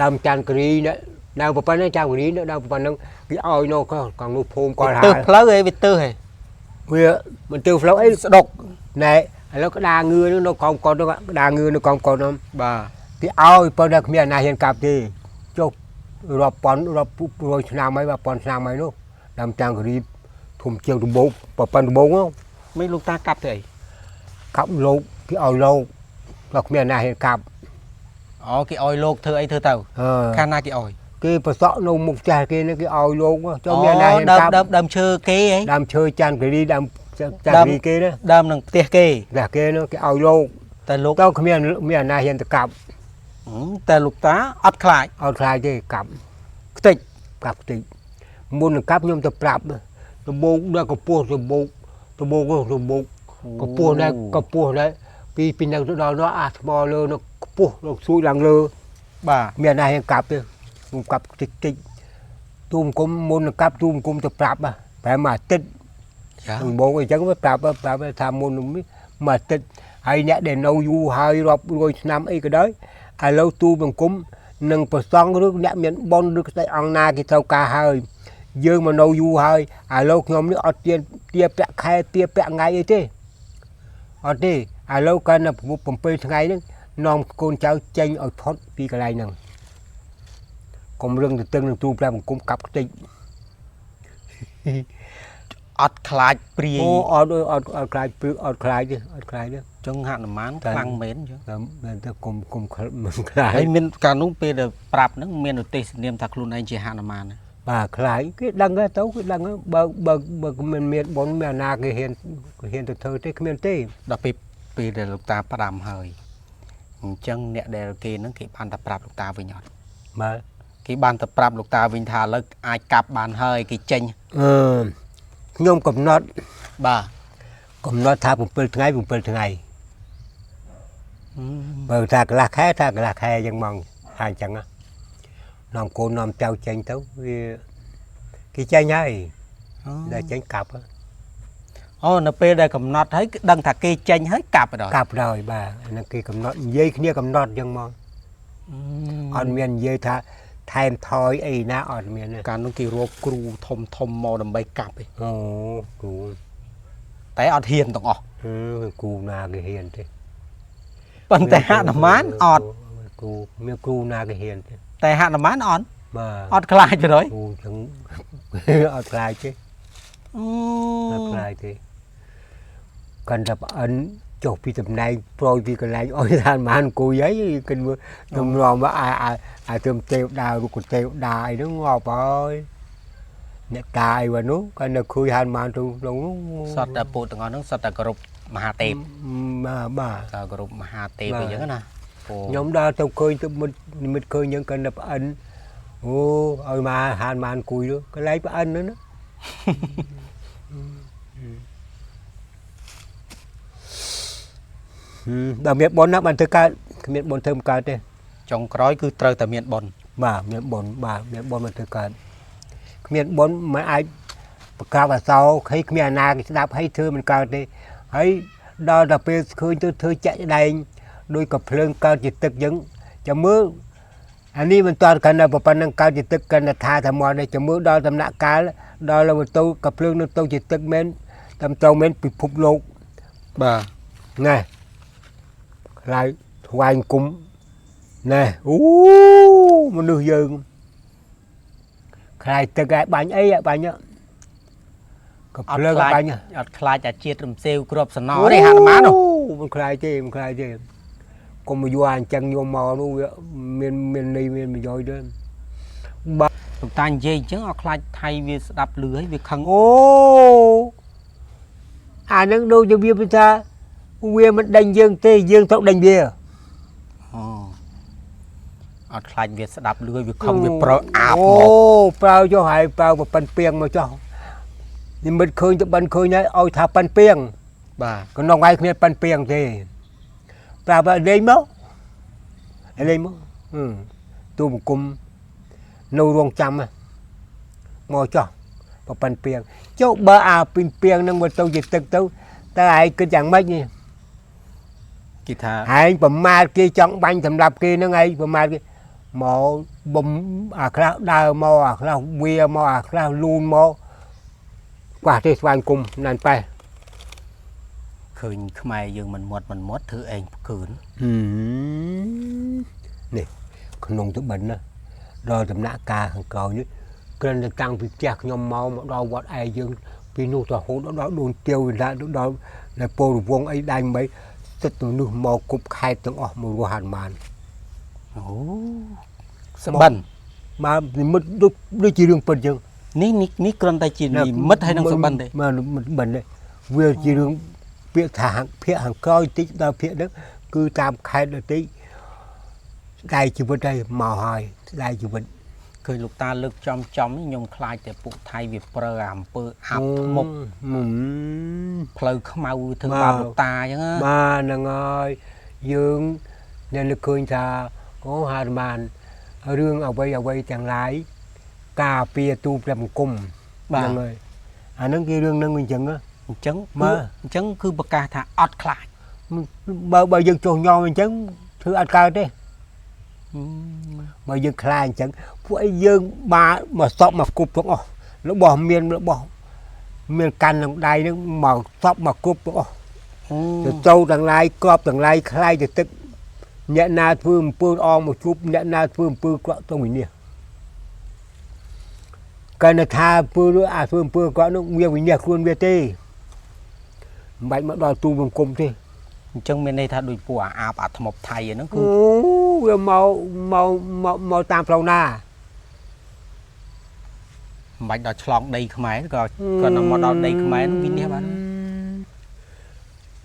ដើមចន្ទគិរីនេះដើមប៉ុណ្ណឹងចន្ទគិរីនេះដើមប៉ុណ្ណឹងគេឲ្យនៅខាងនោះភូមិគាត់ ទើស ហា ផ្លូវអីវាទើសហ៎ វាមិនទើសផ្លូវអី ស្ដុក ណែឥឡូវក្តារងឿនោះនៅក្រោមកុដនោះក្តារងឿនៅក្រោមកុដនោះ បាទ គេឲ្យប៉ុន្តែគ្មានអាណាហ៊ានកាប់ទេចុះរាប់ពាន់រាប់រយឆ្នាំហើយរាប់ពាន់ឆ្នាំហើយនោះដើមចាំងគិរីធំជាងដំបូងប៉ុណ្ណដំបូងហ្នឹង មិនលោកតាកាប់ទៅអី កាប់លោកគេឲ្យលោកដល់គ្មានអាណាហ៊ានកាប់ អូគេឲ្យលោកធ្វើអីធ្វើទៅ អឺ ខាងណាគេឲ្យ គេប្រសក់នៅមុខផ្ទះគេនេះគេឲ្យលោកចុះមានអាណាហ៊ាន ដើម កាប់ ដើមដើមឈើគេហី ដើមឈើច័ន្ទគិរីដើមច័ន្ទគិរីគេណា ដើមនឹងផ្ទះគេ ផ្ទះគេនោះគេឲ្យលោក តែលោក ទៅគ្មានមានអាណាហ៊ានទៅកាប់ តែលោកតាអត់ខ្លាច អត់ខ្លាចទេកាប់ ខ្ទេច កាប់តិចមុននឹងកាប់ខ្ញុំទៅប្រាប់ដំបូងដល់កម្ពស់ដំបូងដំបូងនោះដំបូងកម្ពស់ដែរកម្ពស់ដែរពីពីនឹងទៅដល់នោះអាថ្មលើនោះកម្ពស់លោកសួយឡើងលើ បាទ មានណាហ៊ានកាប់ទេខ្ញុំកាប់តិចតិចទូមគុំមុននឹងកាប់ទូមគុំទៅប្រាប់ប្រហែលមួយអាទិត្យ ចា ដំបូងអីចឹងប្រាប់ប្រាប់ថាមុននឹងមួយអាទិត្យហើយអ្នកដែលនៅយូរហើយរាប់រយឆ្នាំអីក៏ដោយឥឡូវទូបង្គំនឹងប្រសង់ឬអ្នកមានបុណ្យឬស្ដេចអង្គណាគេត្រូវការហើយយើងមកនៅយូរហើយឥឡូវខ្ញុំនេះអត់ទាទាពាក់ខែទាពាក់ថ្ងៃអីទេអត់ទេឥឡូវកាន់តែ7ថ្ងៃហ្នឹងនាំកូនចៅចេញឲ្យផុតពីកន្លែងហ្នឹងកុំរឹងទៅតឹងនឹងទូព្រះបង្គំកាប់ខ្ទេច អត់ខ្លាចព្រាយ អូអត់អត់អត់ខ្លាចព្រឹកអត់ខ្លាចទេអត់ខ្លាចទេ ចឹងហនុមានខ្លាំងមែនចឹង តែមែនទៅគុំគុំមិនខ្លាច ហើយមានកាលនោះពេលដែលប្រាប់ហ្នឹងមានឧទ្ទេសនាមថាខ្លួនឯងជាហនុមានណា បាទខ្លាចគេដឹងទៅគេដឹងបើបើបើមិនមានបុណ្យមានអាណាគេហ៊ានគេហ៊ានទៅធ្វើទេគ្មានទេ ដល់ពេលពេលដែលលោកតាផ្ដាំហើយអញ្ចឹងអ្នកដែលគេហ្នឹងគេបានតែប្រាប់លោកតាវិញអត់ បាទ គេបានតែប្រាប់លោកតាវិញថាឥឡូវអាចកាប់បានហើយគេចេញ អឺខ្ញុំកំណត់ បាទ កំណត់ថា7ថ្ងៃ7ថ្ងៃបើថាកន្លះខែថាកន្លះខែអញ្ចឹងហ្មងថាអញ្ចឹងណានាំកូននាំចៅចេញទៅវាគេចេញហើយដល់ចេញកាប់ អូនៅពេលដែលកំណត់ហើយគឺដឹងថាគេចេញហើយកាប់ដល់ កាប់ហើយបាទអាហ្នឹងគេកំណត់និយាយគ្នាកំណត់អញ្ចឹងហ្មងអត់មាននិយាយថាថែមថយអីណាអត់មានទេ កាលនោះគេរកគ្រូធំធំមកដើម្បីកាប់ឯង អូគ្រូ តែអត់ហ៊ានទាំងអស់ អឺគ្រូណាគេហ៊ានទេ ប៉ុន្តែហនុមានអត់ គ្រូមានគ្រូណាគេហ៊ានទេ តែហនុមានអត់ បាទ អត់ខ្លាចទេហើយ គ្រូចឹង អត់ខ្លាចទេ អូ អត់ខ្លាចទេកាន់តែប្អិនចុះពីតំណែងប្រូយពីកន្លែងអុយឋានមហាអង្គុយអីគិនមើលតម្រងមកអាអាអាទើមទេវតារុក្ខទេវតាអីហ្នឹងងាប់ហើយអ្នកតាអីវ៉ានោះកាន់តែឃើញហានមានទៅក្នុងនោះ សត្វតែពួកទាំងអស់ហ្នឹងសត្វតែគោរពមហាទេព បាទបាទ តែគោរពមហាទេពអីចឹងណាអូ ខ្ញុំដើរទៅឃើញទៅមិត្តនិមិត្តឃើញយើងកាន់តែប្អិនអូឲ្យមកហានមានអង្គុយនោះកន្លែងប្អិនហ្នឹងណា ដល់មានបុណ្យណាបានធ្វើកើតគ្មានបុណ្យធ្វើមិនកើតទេ ចុងក្រោយគឺត្រូវតែមានបុណ្យ បាទមានបុណ្យបាទមានបុណ្យបានធ្វើកើតគ្មានបុណ្យមិនអាចប្រកាសអសោហើយគ្មានអាណាគេស្ដាប់ហើយធ្វើមិនកើតទេហើយដល់តែពេលឃើញទៅធ្វើចាក់ដែងដោយក៏ភ្លើងកើតជាទឹកយើងចាំមើលអានេះមិនតាន់កាន់តែប៉ុណ្្នឹងកើតជាទឹកកាន់តែថាថាមកនេះចាំមើលដល់ដំណាក់កាលដល់ទៅទៅក៏ភ្លើងនឹងទៅជាទឹកមែនតាមត្រូវមែនពិភពលោក បាទ ណែខ្លាយថ្វាយអង្គមណែអូមនុស្សយើងខ្លាយទឹកឯបាញ់អីឯបាញ់ក៏ អត់ខ្លាច ភ្លើងបាញ់ អត់ខ្លាចអាជាតិរំសេវគ្រាប់សំណទេហនុមាននោះ មិនខ្លាចទេមិនខ្លាចទេកុំមកយកអញ្ចឹងយកមកនោះវាមានមានន័យមានប្រយោជន៍ទេបាទ លោកតានិយាយអញ្ចឹងអត់ខ្លាចថៃវាស្ដាប់លឺហើយវាខឹង អូអានឹងដូចជាវាថាវាមិនដេញយើងទេយើងត្រូវដេញវា អូអត់ខ្លាចវាស្ដាប់លឺហើយវាខឹងវាប្រើអាប អូ មក ប្រើចុះហើយប្រើប៉ិនពីងមកចុះនិមិត្តឃើញទៅបិណ្ឌឃើញហើយឲ្យថាប៉ិនពីង បាទ ក្នុងថ្ងៃគ្មានប៉ិនពីងទេប្រើបើលេងមកលេងមកអឺទូបង្គំនៅរងចាំមកចុះប៉ិនពីងចុះបើអាពីងពីងនឹងមកទៅជាទឹកទៅតើឯងគិតយ៉ាងម៉េចនេះ គេថា ឯងប្រមាថគេចង់បាញ់សម្រាប់គេហ្នឹងឯងប្រមាថគេមកបំអាខ្លះដើរមកអាខ្លះវាមកអាខ្លះលូនមកខ្វះទេស្វែងគុំណានប៉េះ ឃើញខ្មែរយើងមិនមាត់មិនមាត់ធ្វើឯងផ្កើន នេះក្នុងទៅបិណ្ឌណាដល់ដំណាក់កាលខាងក្រោយនេះគ្រាន់តែតាំងពីផ្ទះខ្ញុំមកមកដល់វត្តឯងយើងពីនោះទៅរហូតដល់ដូនទាវដល់នៅពលរវងអីដៃមិនសិតទៅនោះមកគប់ខេតទាំងអស់មករស់ហនុមាន អូសបិន មកនិមិត្តដូចដូចជារឿងពិតចឹង នេះនេះនេះគ្រាន់តែជានិមិត្តហើយនឹងសបិនទេ បាទនិមិត្តបិណ្ឌទេវាជារឿងពាក្យថាភាកខាងក្រោយតិចដល់ភាកហ្នឹងគឺតាមខេត្តដទៃស្ដាយជីវិតហើយមកហើយស្ដាយជីវិត ឃើញលោកតាលើកចំចំនេះខ្ញុំខ្លាចតែពួកថៃវាប្រើអាអំពើអាបធ្មប់ផ្លូវខ្មៅធ្វើបាបលោកតាអញ្ចឹងណា បាទហ្នឹងហើយយើងអ្នកនឹកឃើញថាអូហានុមានរឿងអ្វីអ្វីទាំងឡាយការពារទូព្រះបង្គំ បាទ ហ្នឹងហើយអាហ្នឹងគេរឿងហ្នឹងអញ្ចឹងណា អញ្ចឹង បាទ អញ្ចឹងគឺប្រកាសថាអត់ខ្លាច បើបើយើងចុះញោមអញ្ចឹងធ្វើអត់កើតទេបើយើងខ្លាចអញ្ចឹងពួកអីយើងបាមកសក់មកគប់ទាំងអស់របស់មានរបស់មានកាន់ក្នុងដៃហ្នឹងមកសក់មកគប់ទាំងអស់ អូ ទៅចូលទាំងឡាយក្របទាំងឡាយខ្លាយទៅទឹកអ្នកណាធ្វើអំពើអងមកជួបអ្នកណាធ្វើអំពើក្រក់ទៅវិនិច្ឆ័យ កាលថាអំពើនោះអាធ្វើអំពើអាក្រក់នោះវាវិនិច្ឆ័យខ្លួនវាទេមិនបាច់មកដល់ទូបង្គំទេ អញ្ចឹងមានន័យថាដូចពួកអាអាបអាថ្មប់ថៃហ្នឹងគឺ អូវាមកមកមកមកតាមផ្លូវណា មិនបាច់ដល់ឆ្លងដីខ្មែរក៏គាត់នឹងមកដល់ដីខ្មែរហ្នឹងវិនិច្ឆ័យបាន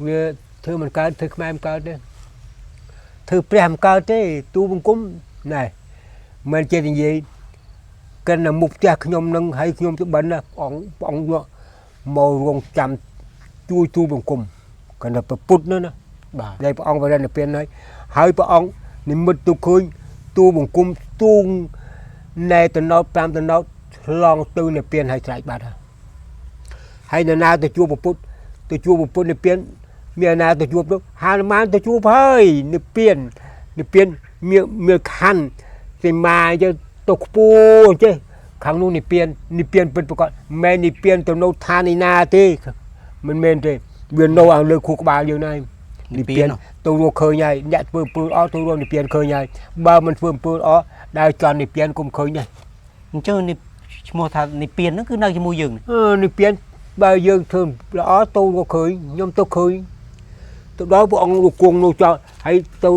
វាធ្វើមិនកើតធ្វើខ្មែរមិនកើតទេធ្វើព្រះមិនកើតទេទូបង្គំណែមិនចេះនិយាយកិននៅមុខផ្ទះខ្ញុំនឹងហើយខ្ញុំទៅបិណ្ឌណាព្រះអង្គព្រះអង្គយកមករងចាំជួយទូបង្គំកិនតែព្រះពុទ្ធនោះណា បាទ ដែលព្រះអង្គបរិនិព្វានហើយហើយព្រះអង្គនិមិត្តទៅឃើញទូបង្គំទូងណែតំណោត5តំណោតឆ្លងទៅនិព្វានហើយស្រេចបាត់ហើយហើយនរណាទៅជួបព្រះពុទ្ធទៅជួបព្រះពុទ្ធនិព្វានមានណាទៅជួបនោះហនុមានទៅជួបហើយនិព្វាននិព្វានមានមានខណ្ឌសីមាអញ្ចឹងទៅខ្ពស់អញ្ចេះខាងនោះនិព្វាននិព្វានពិតប្រាកដមិនមែននិព្វានទៅនៅឋានឯណាទេមិនមែនទេវានៅឲ្យលើខួរក្បាលយើងណាយ និព្វានទៅរកឃើញហើយអ្នកធ្វើអំពើល្អទៅរកនិព្វានឃើញហើយបើមិនធ្វើអំពើល្អដើរចន់និព្វានគុំឃើញដែរ អញ្ចឹងនេះឈ្មោះថានិព្វានហ្នឹងគឺនៅជាមួយយើងនេះ អឺនិព្វានបើយើងធ្វើល្អទៅរកឃើញខ្ញុំទៅឃើញទៅដល់ព្រះអង្គលោកគង់នោះចោលហើយទៅ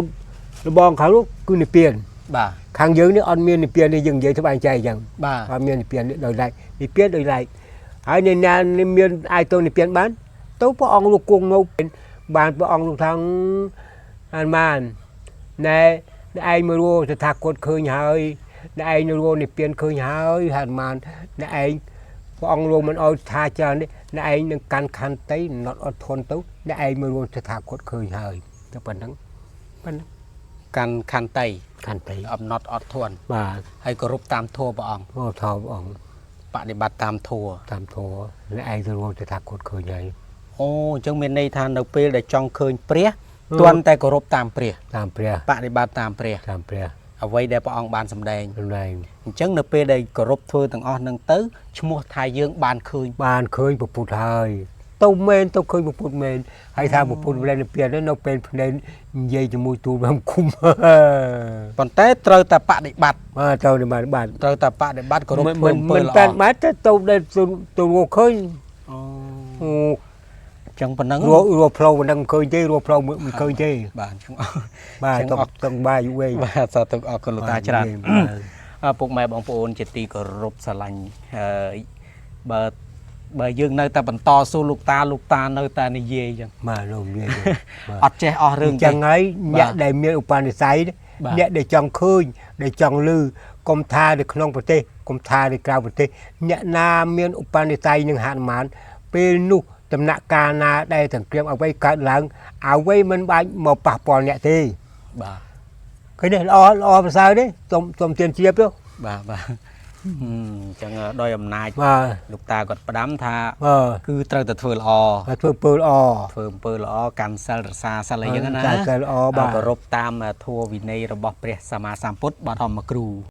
របងខាងនោះគឺនិព្វាន បាទ ខាងយើងនេះអត់មាននិព្វានទេយើងនិយាយស្បែកចែកអញ្ចឹង បាទ អត់មាននិព្វាននេះដោយឡែកនិព្វានដោយឡែកហើយនៅណាមានអាចទៅនិព្វានបានទៅព្រះអង្គលោកគង់នៅបានព្រះអង្គលោកថាងអានបានណែឯងមករស់ស្ថាគតឃើញហើយណែឯងនៅរស់និព្វានឃើញហើយហនុមានណែឯងព្រះអង្គលោកមិនអោយថាច្រើនទេណែឯងនឹងកាន់ខន្តីណត់អត់ធន់ទៅណែឯងមករស់ស្ថាគតឃើញហើយទៅប៉ុណ្ណឹងប៉ុណ្ណឹង កាន់ខន្តី ខន្តី អំណត់អត់ធន់ បាទ ហើយគោរពតាមធម៌ព្រះអង្គ អូថោព្រះអង្គ បដិបត្តិតាមធម៌ តាមធម៌អ្នកឯងទៅរកតថាគតឃើញហើយ អូអញ្ចឹងមានន័យថានៅពេលដែលចង់ឃើញព្រះទាន់តែគោរពតាមព្រះ តាមព្រះ បដិបត្តិតាមព្រះ តាមព្រះ អ្វីដែលព្រះអង្គបានសម្ដែង សម្ដែង អញ្ចឹងនៅពេលដែលគោរពធ្វើទាំងអស់ហ្នឹងទៅឈ្មោះថាយើងបានឃើញ បានឃើញព្រះពុទ្ធហើយទៅមែនទៅឃើញព្រះពុទ្ធមែនហើយថាព្រះពុទ្ធវេលានិព្វានហ្នឹងនៅពេលភ្នែននិយាយជាមួយទូលបានគុំ ប៉ុន្តែត្រូវតែបដិបត្តិ បាទទៅនេះបាទបាទ ត្រូវតែបដិបត្តិគោរព មិន ធ្វើអំពើ មិន ល្អ តែបាទទៅទៅដែលទៅទៅរកឃើញ អូ អូ អញ្ចឹងប៉ុណ្ណឹង រករកផ្លូវមិនដឹងឃើញទេរកផ្លូវមិនឃើញទេ បាទអញ្ចឹង បាទ អញ្ចឹងអរ តុកតុកបាយយូរវិញ បាទសាធុអរគុណលោកតាច្រើន បាទ អើពុកម៉ែបងប្អូនជាទីគោរពស្រឡាញ់ហើយបើបើយើងនៅតែបន្តសួរលោកតាលោកតានៅតែនិយាយអញ្ចឹង បាទលោកនិយាយបាទ អត់ចេះអស់រឿងទេ ចឹងហើយ បាទ អ្នកដែលមានឧបនិស្ស័យ បាទ អ្នកដែលចង់ឃើញដែលចង់ឮកុំថានៅក្នុងប្រទេសកុំថានៅក្រៅប្រទេសអ្នកណាមានឧបនិស្ស័យនឹងហនុមានពេលនោះដំណាក់កាលណាដែលសង្គ្រាមអ្វីកើតឡើងអ្វីមិនបាច់មកប៉ះពាល់អ្នកទេ បាទ ឃើញទេល្អល្អប្រសើរទេសូមសូមទានជ្រាបទៅ បាទបាទហឹមអញ្ចឹងដោយអំណាច បាទ លោកតាគាត់ផ្ដាំថា បាទ គឺត្រូវតែធ្វើល្អ ហើយធ្វើពើល្អ ធ្វើអំពើល្អកាន់សិលរក្សាសិលអីចឹងណា កាន់សិលល្អបាទ គោរពតាមធម៌វិន័យរបស់ព្រះសម្មាសម្ពុទ្ធបឋមគ្រូ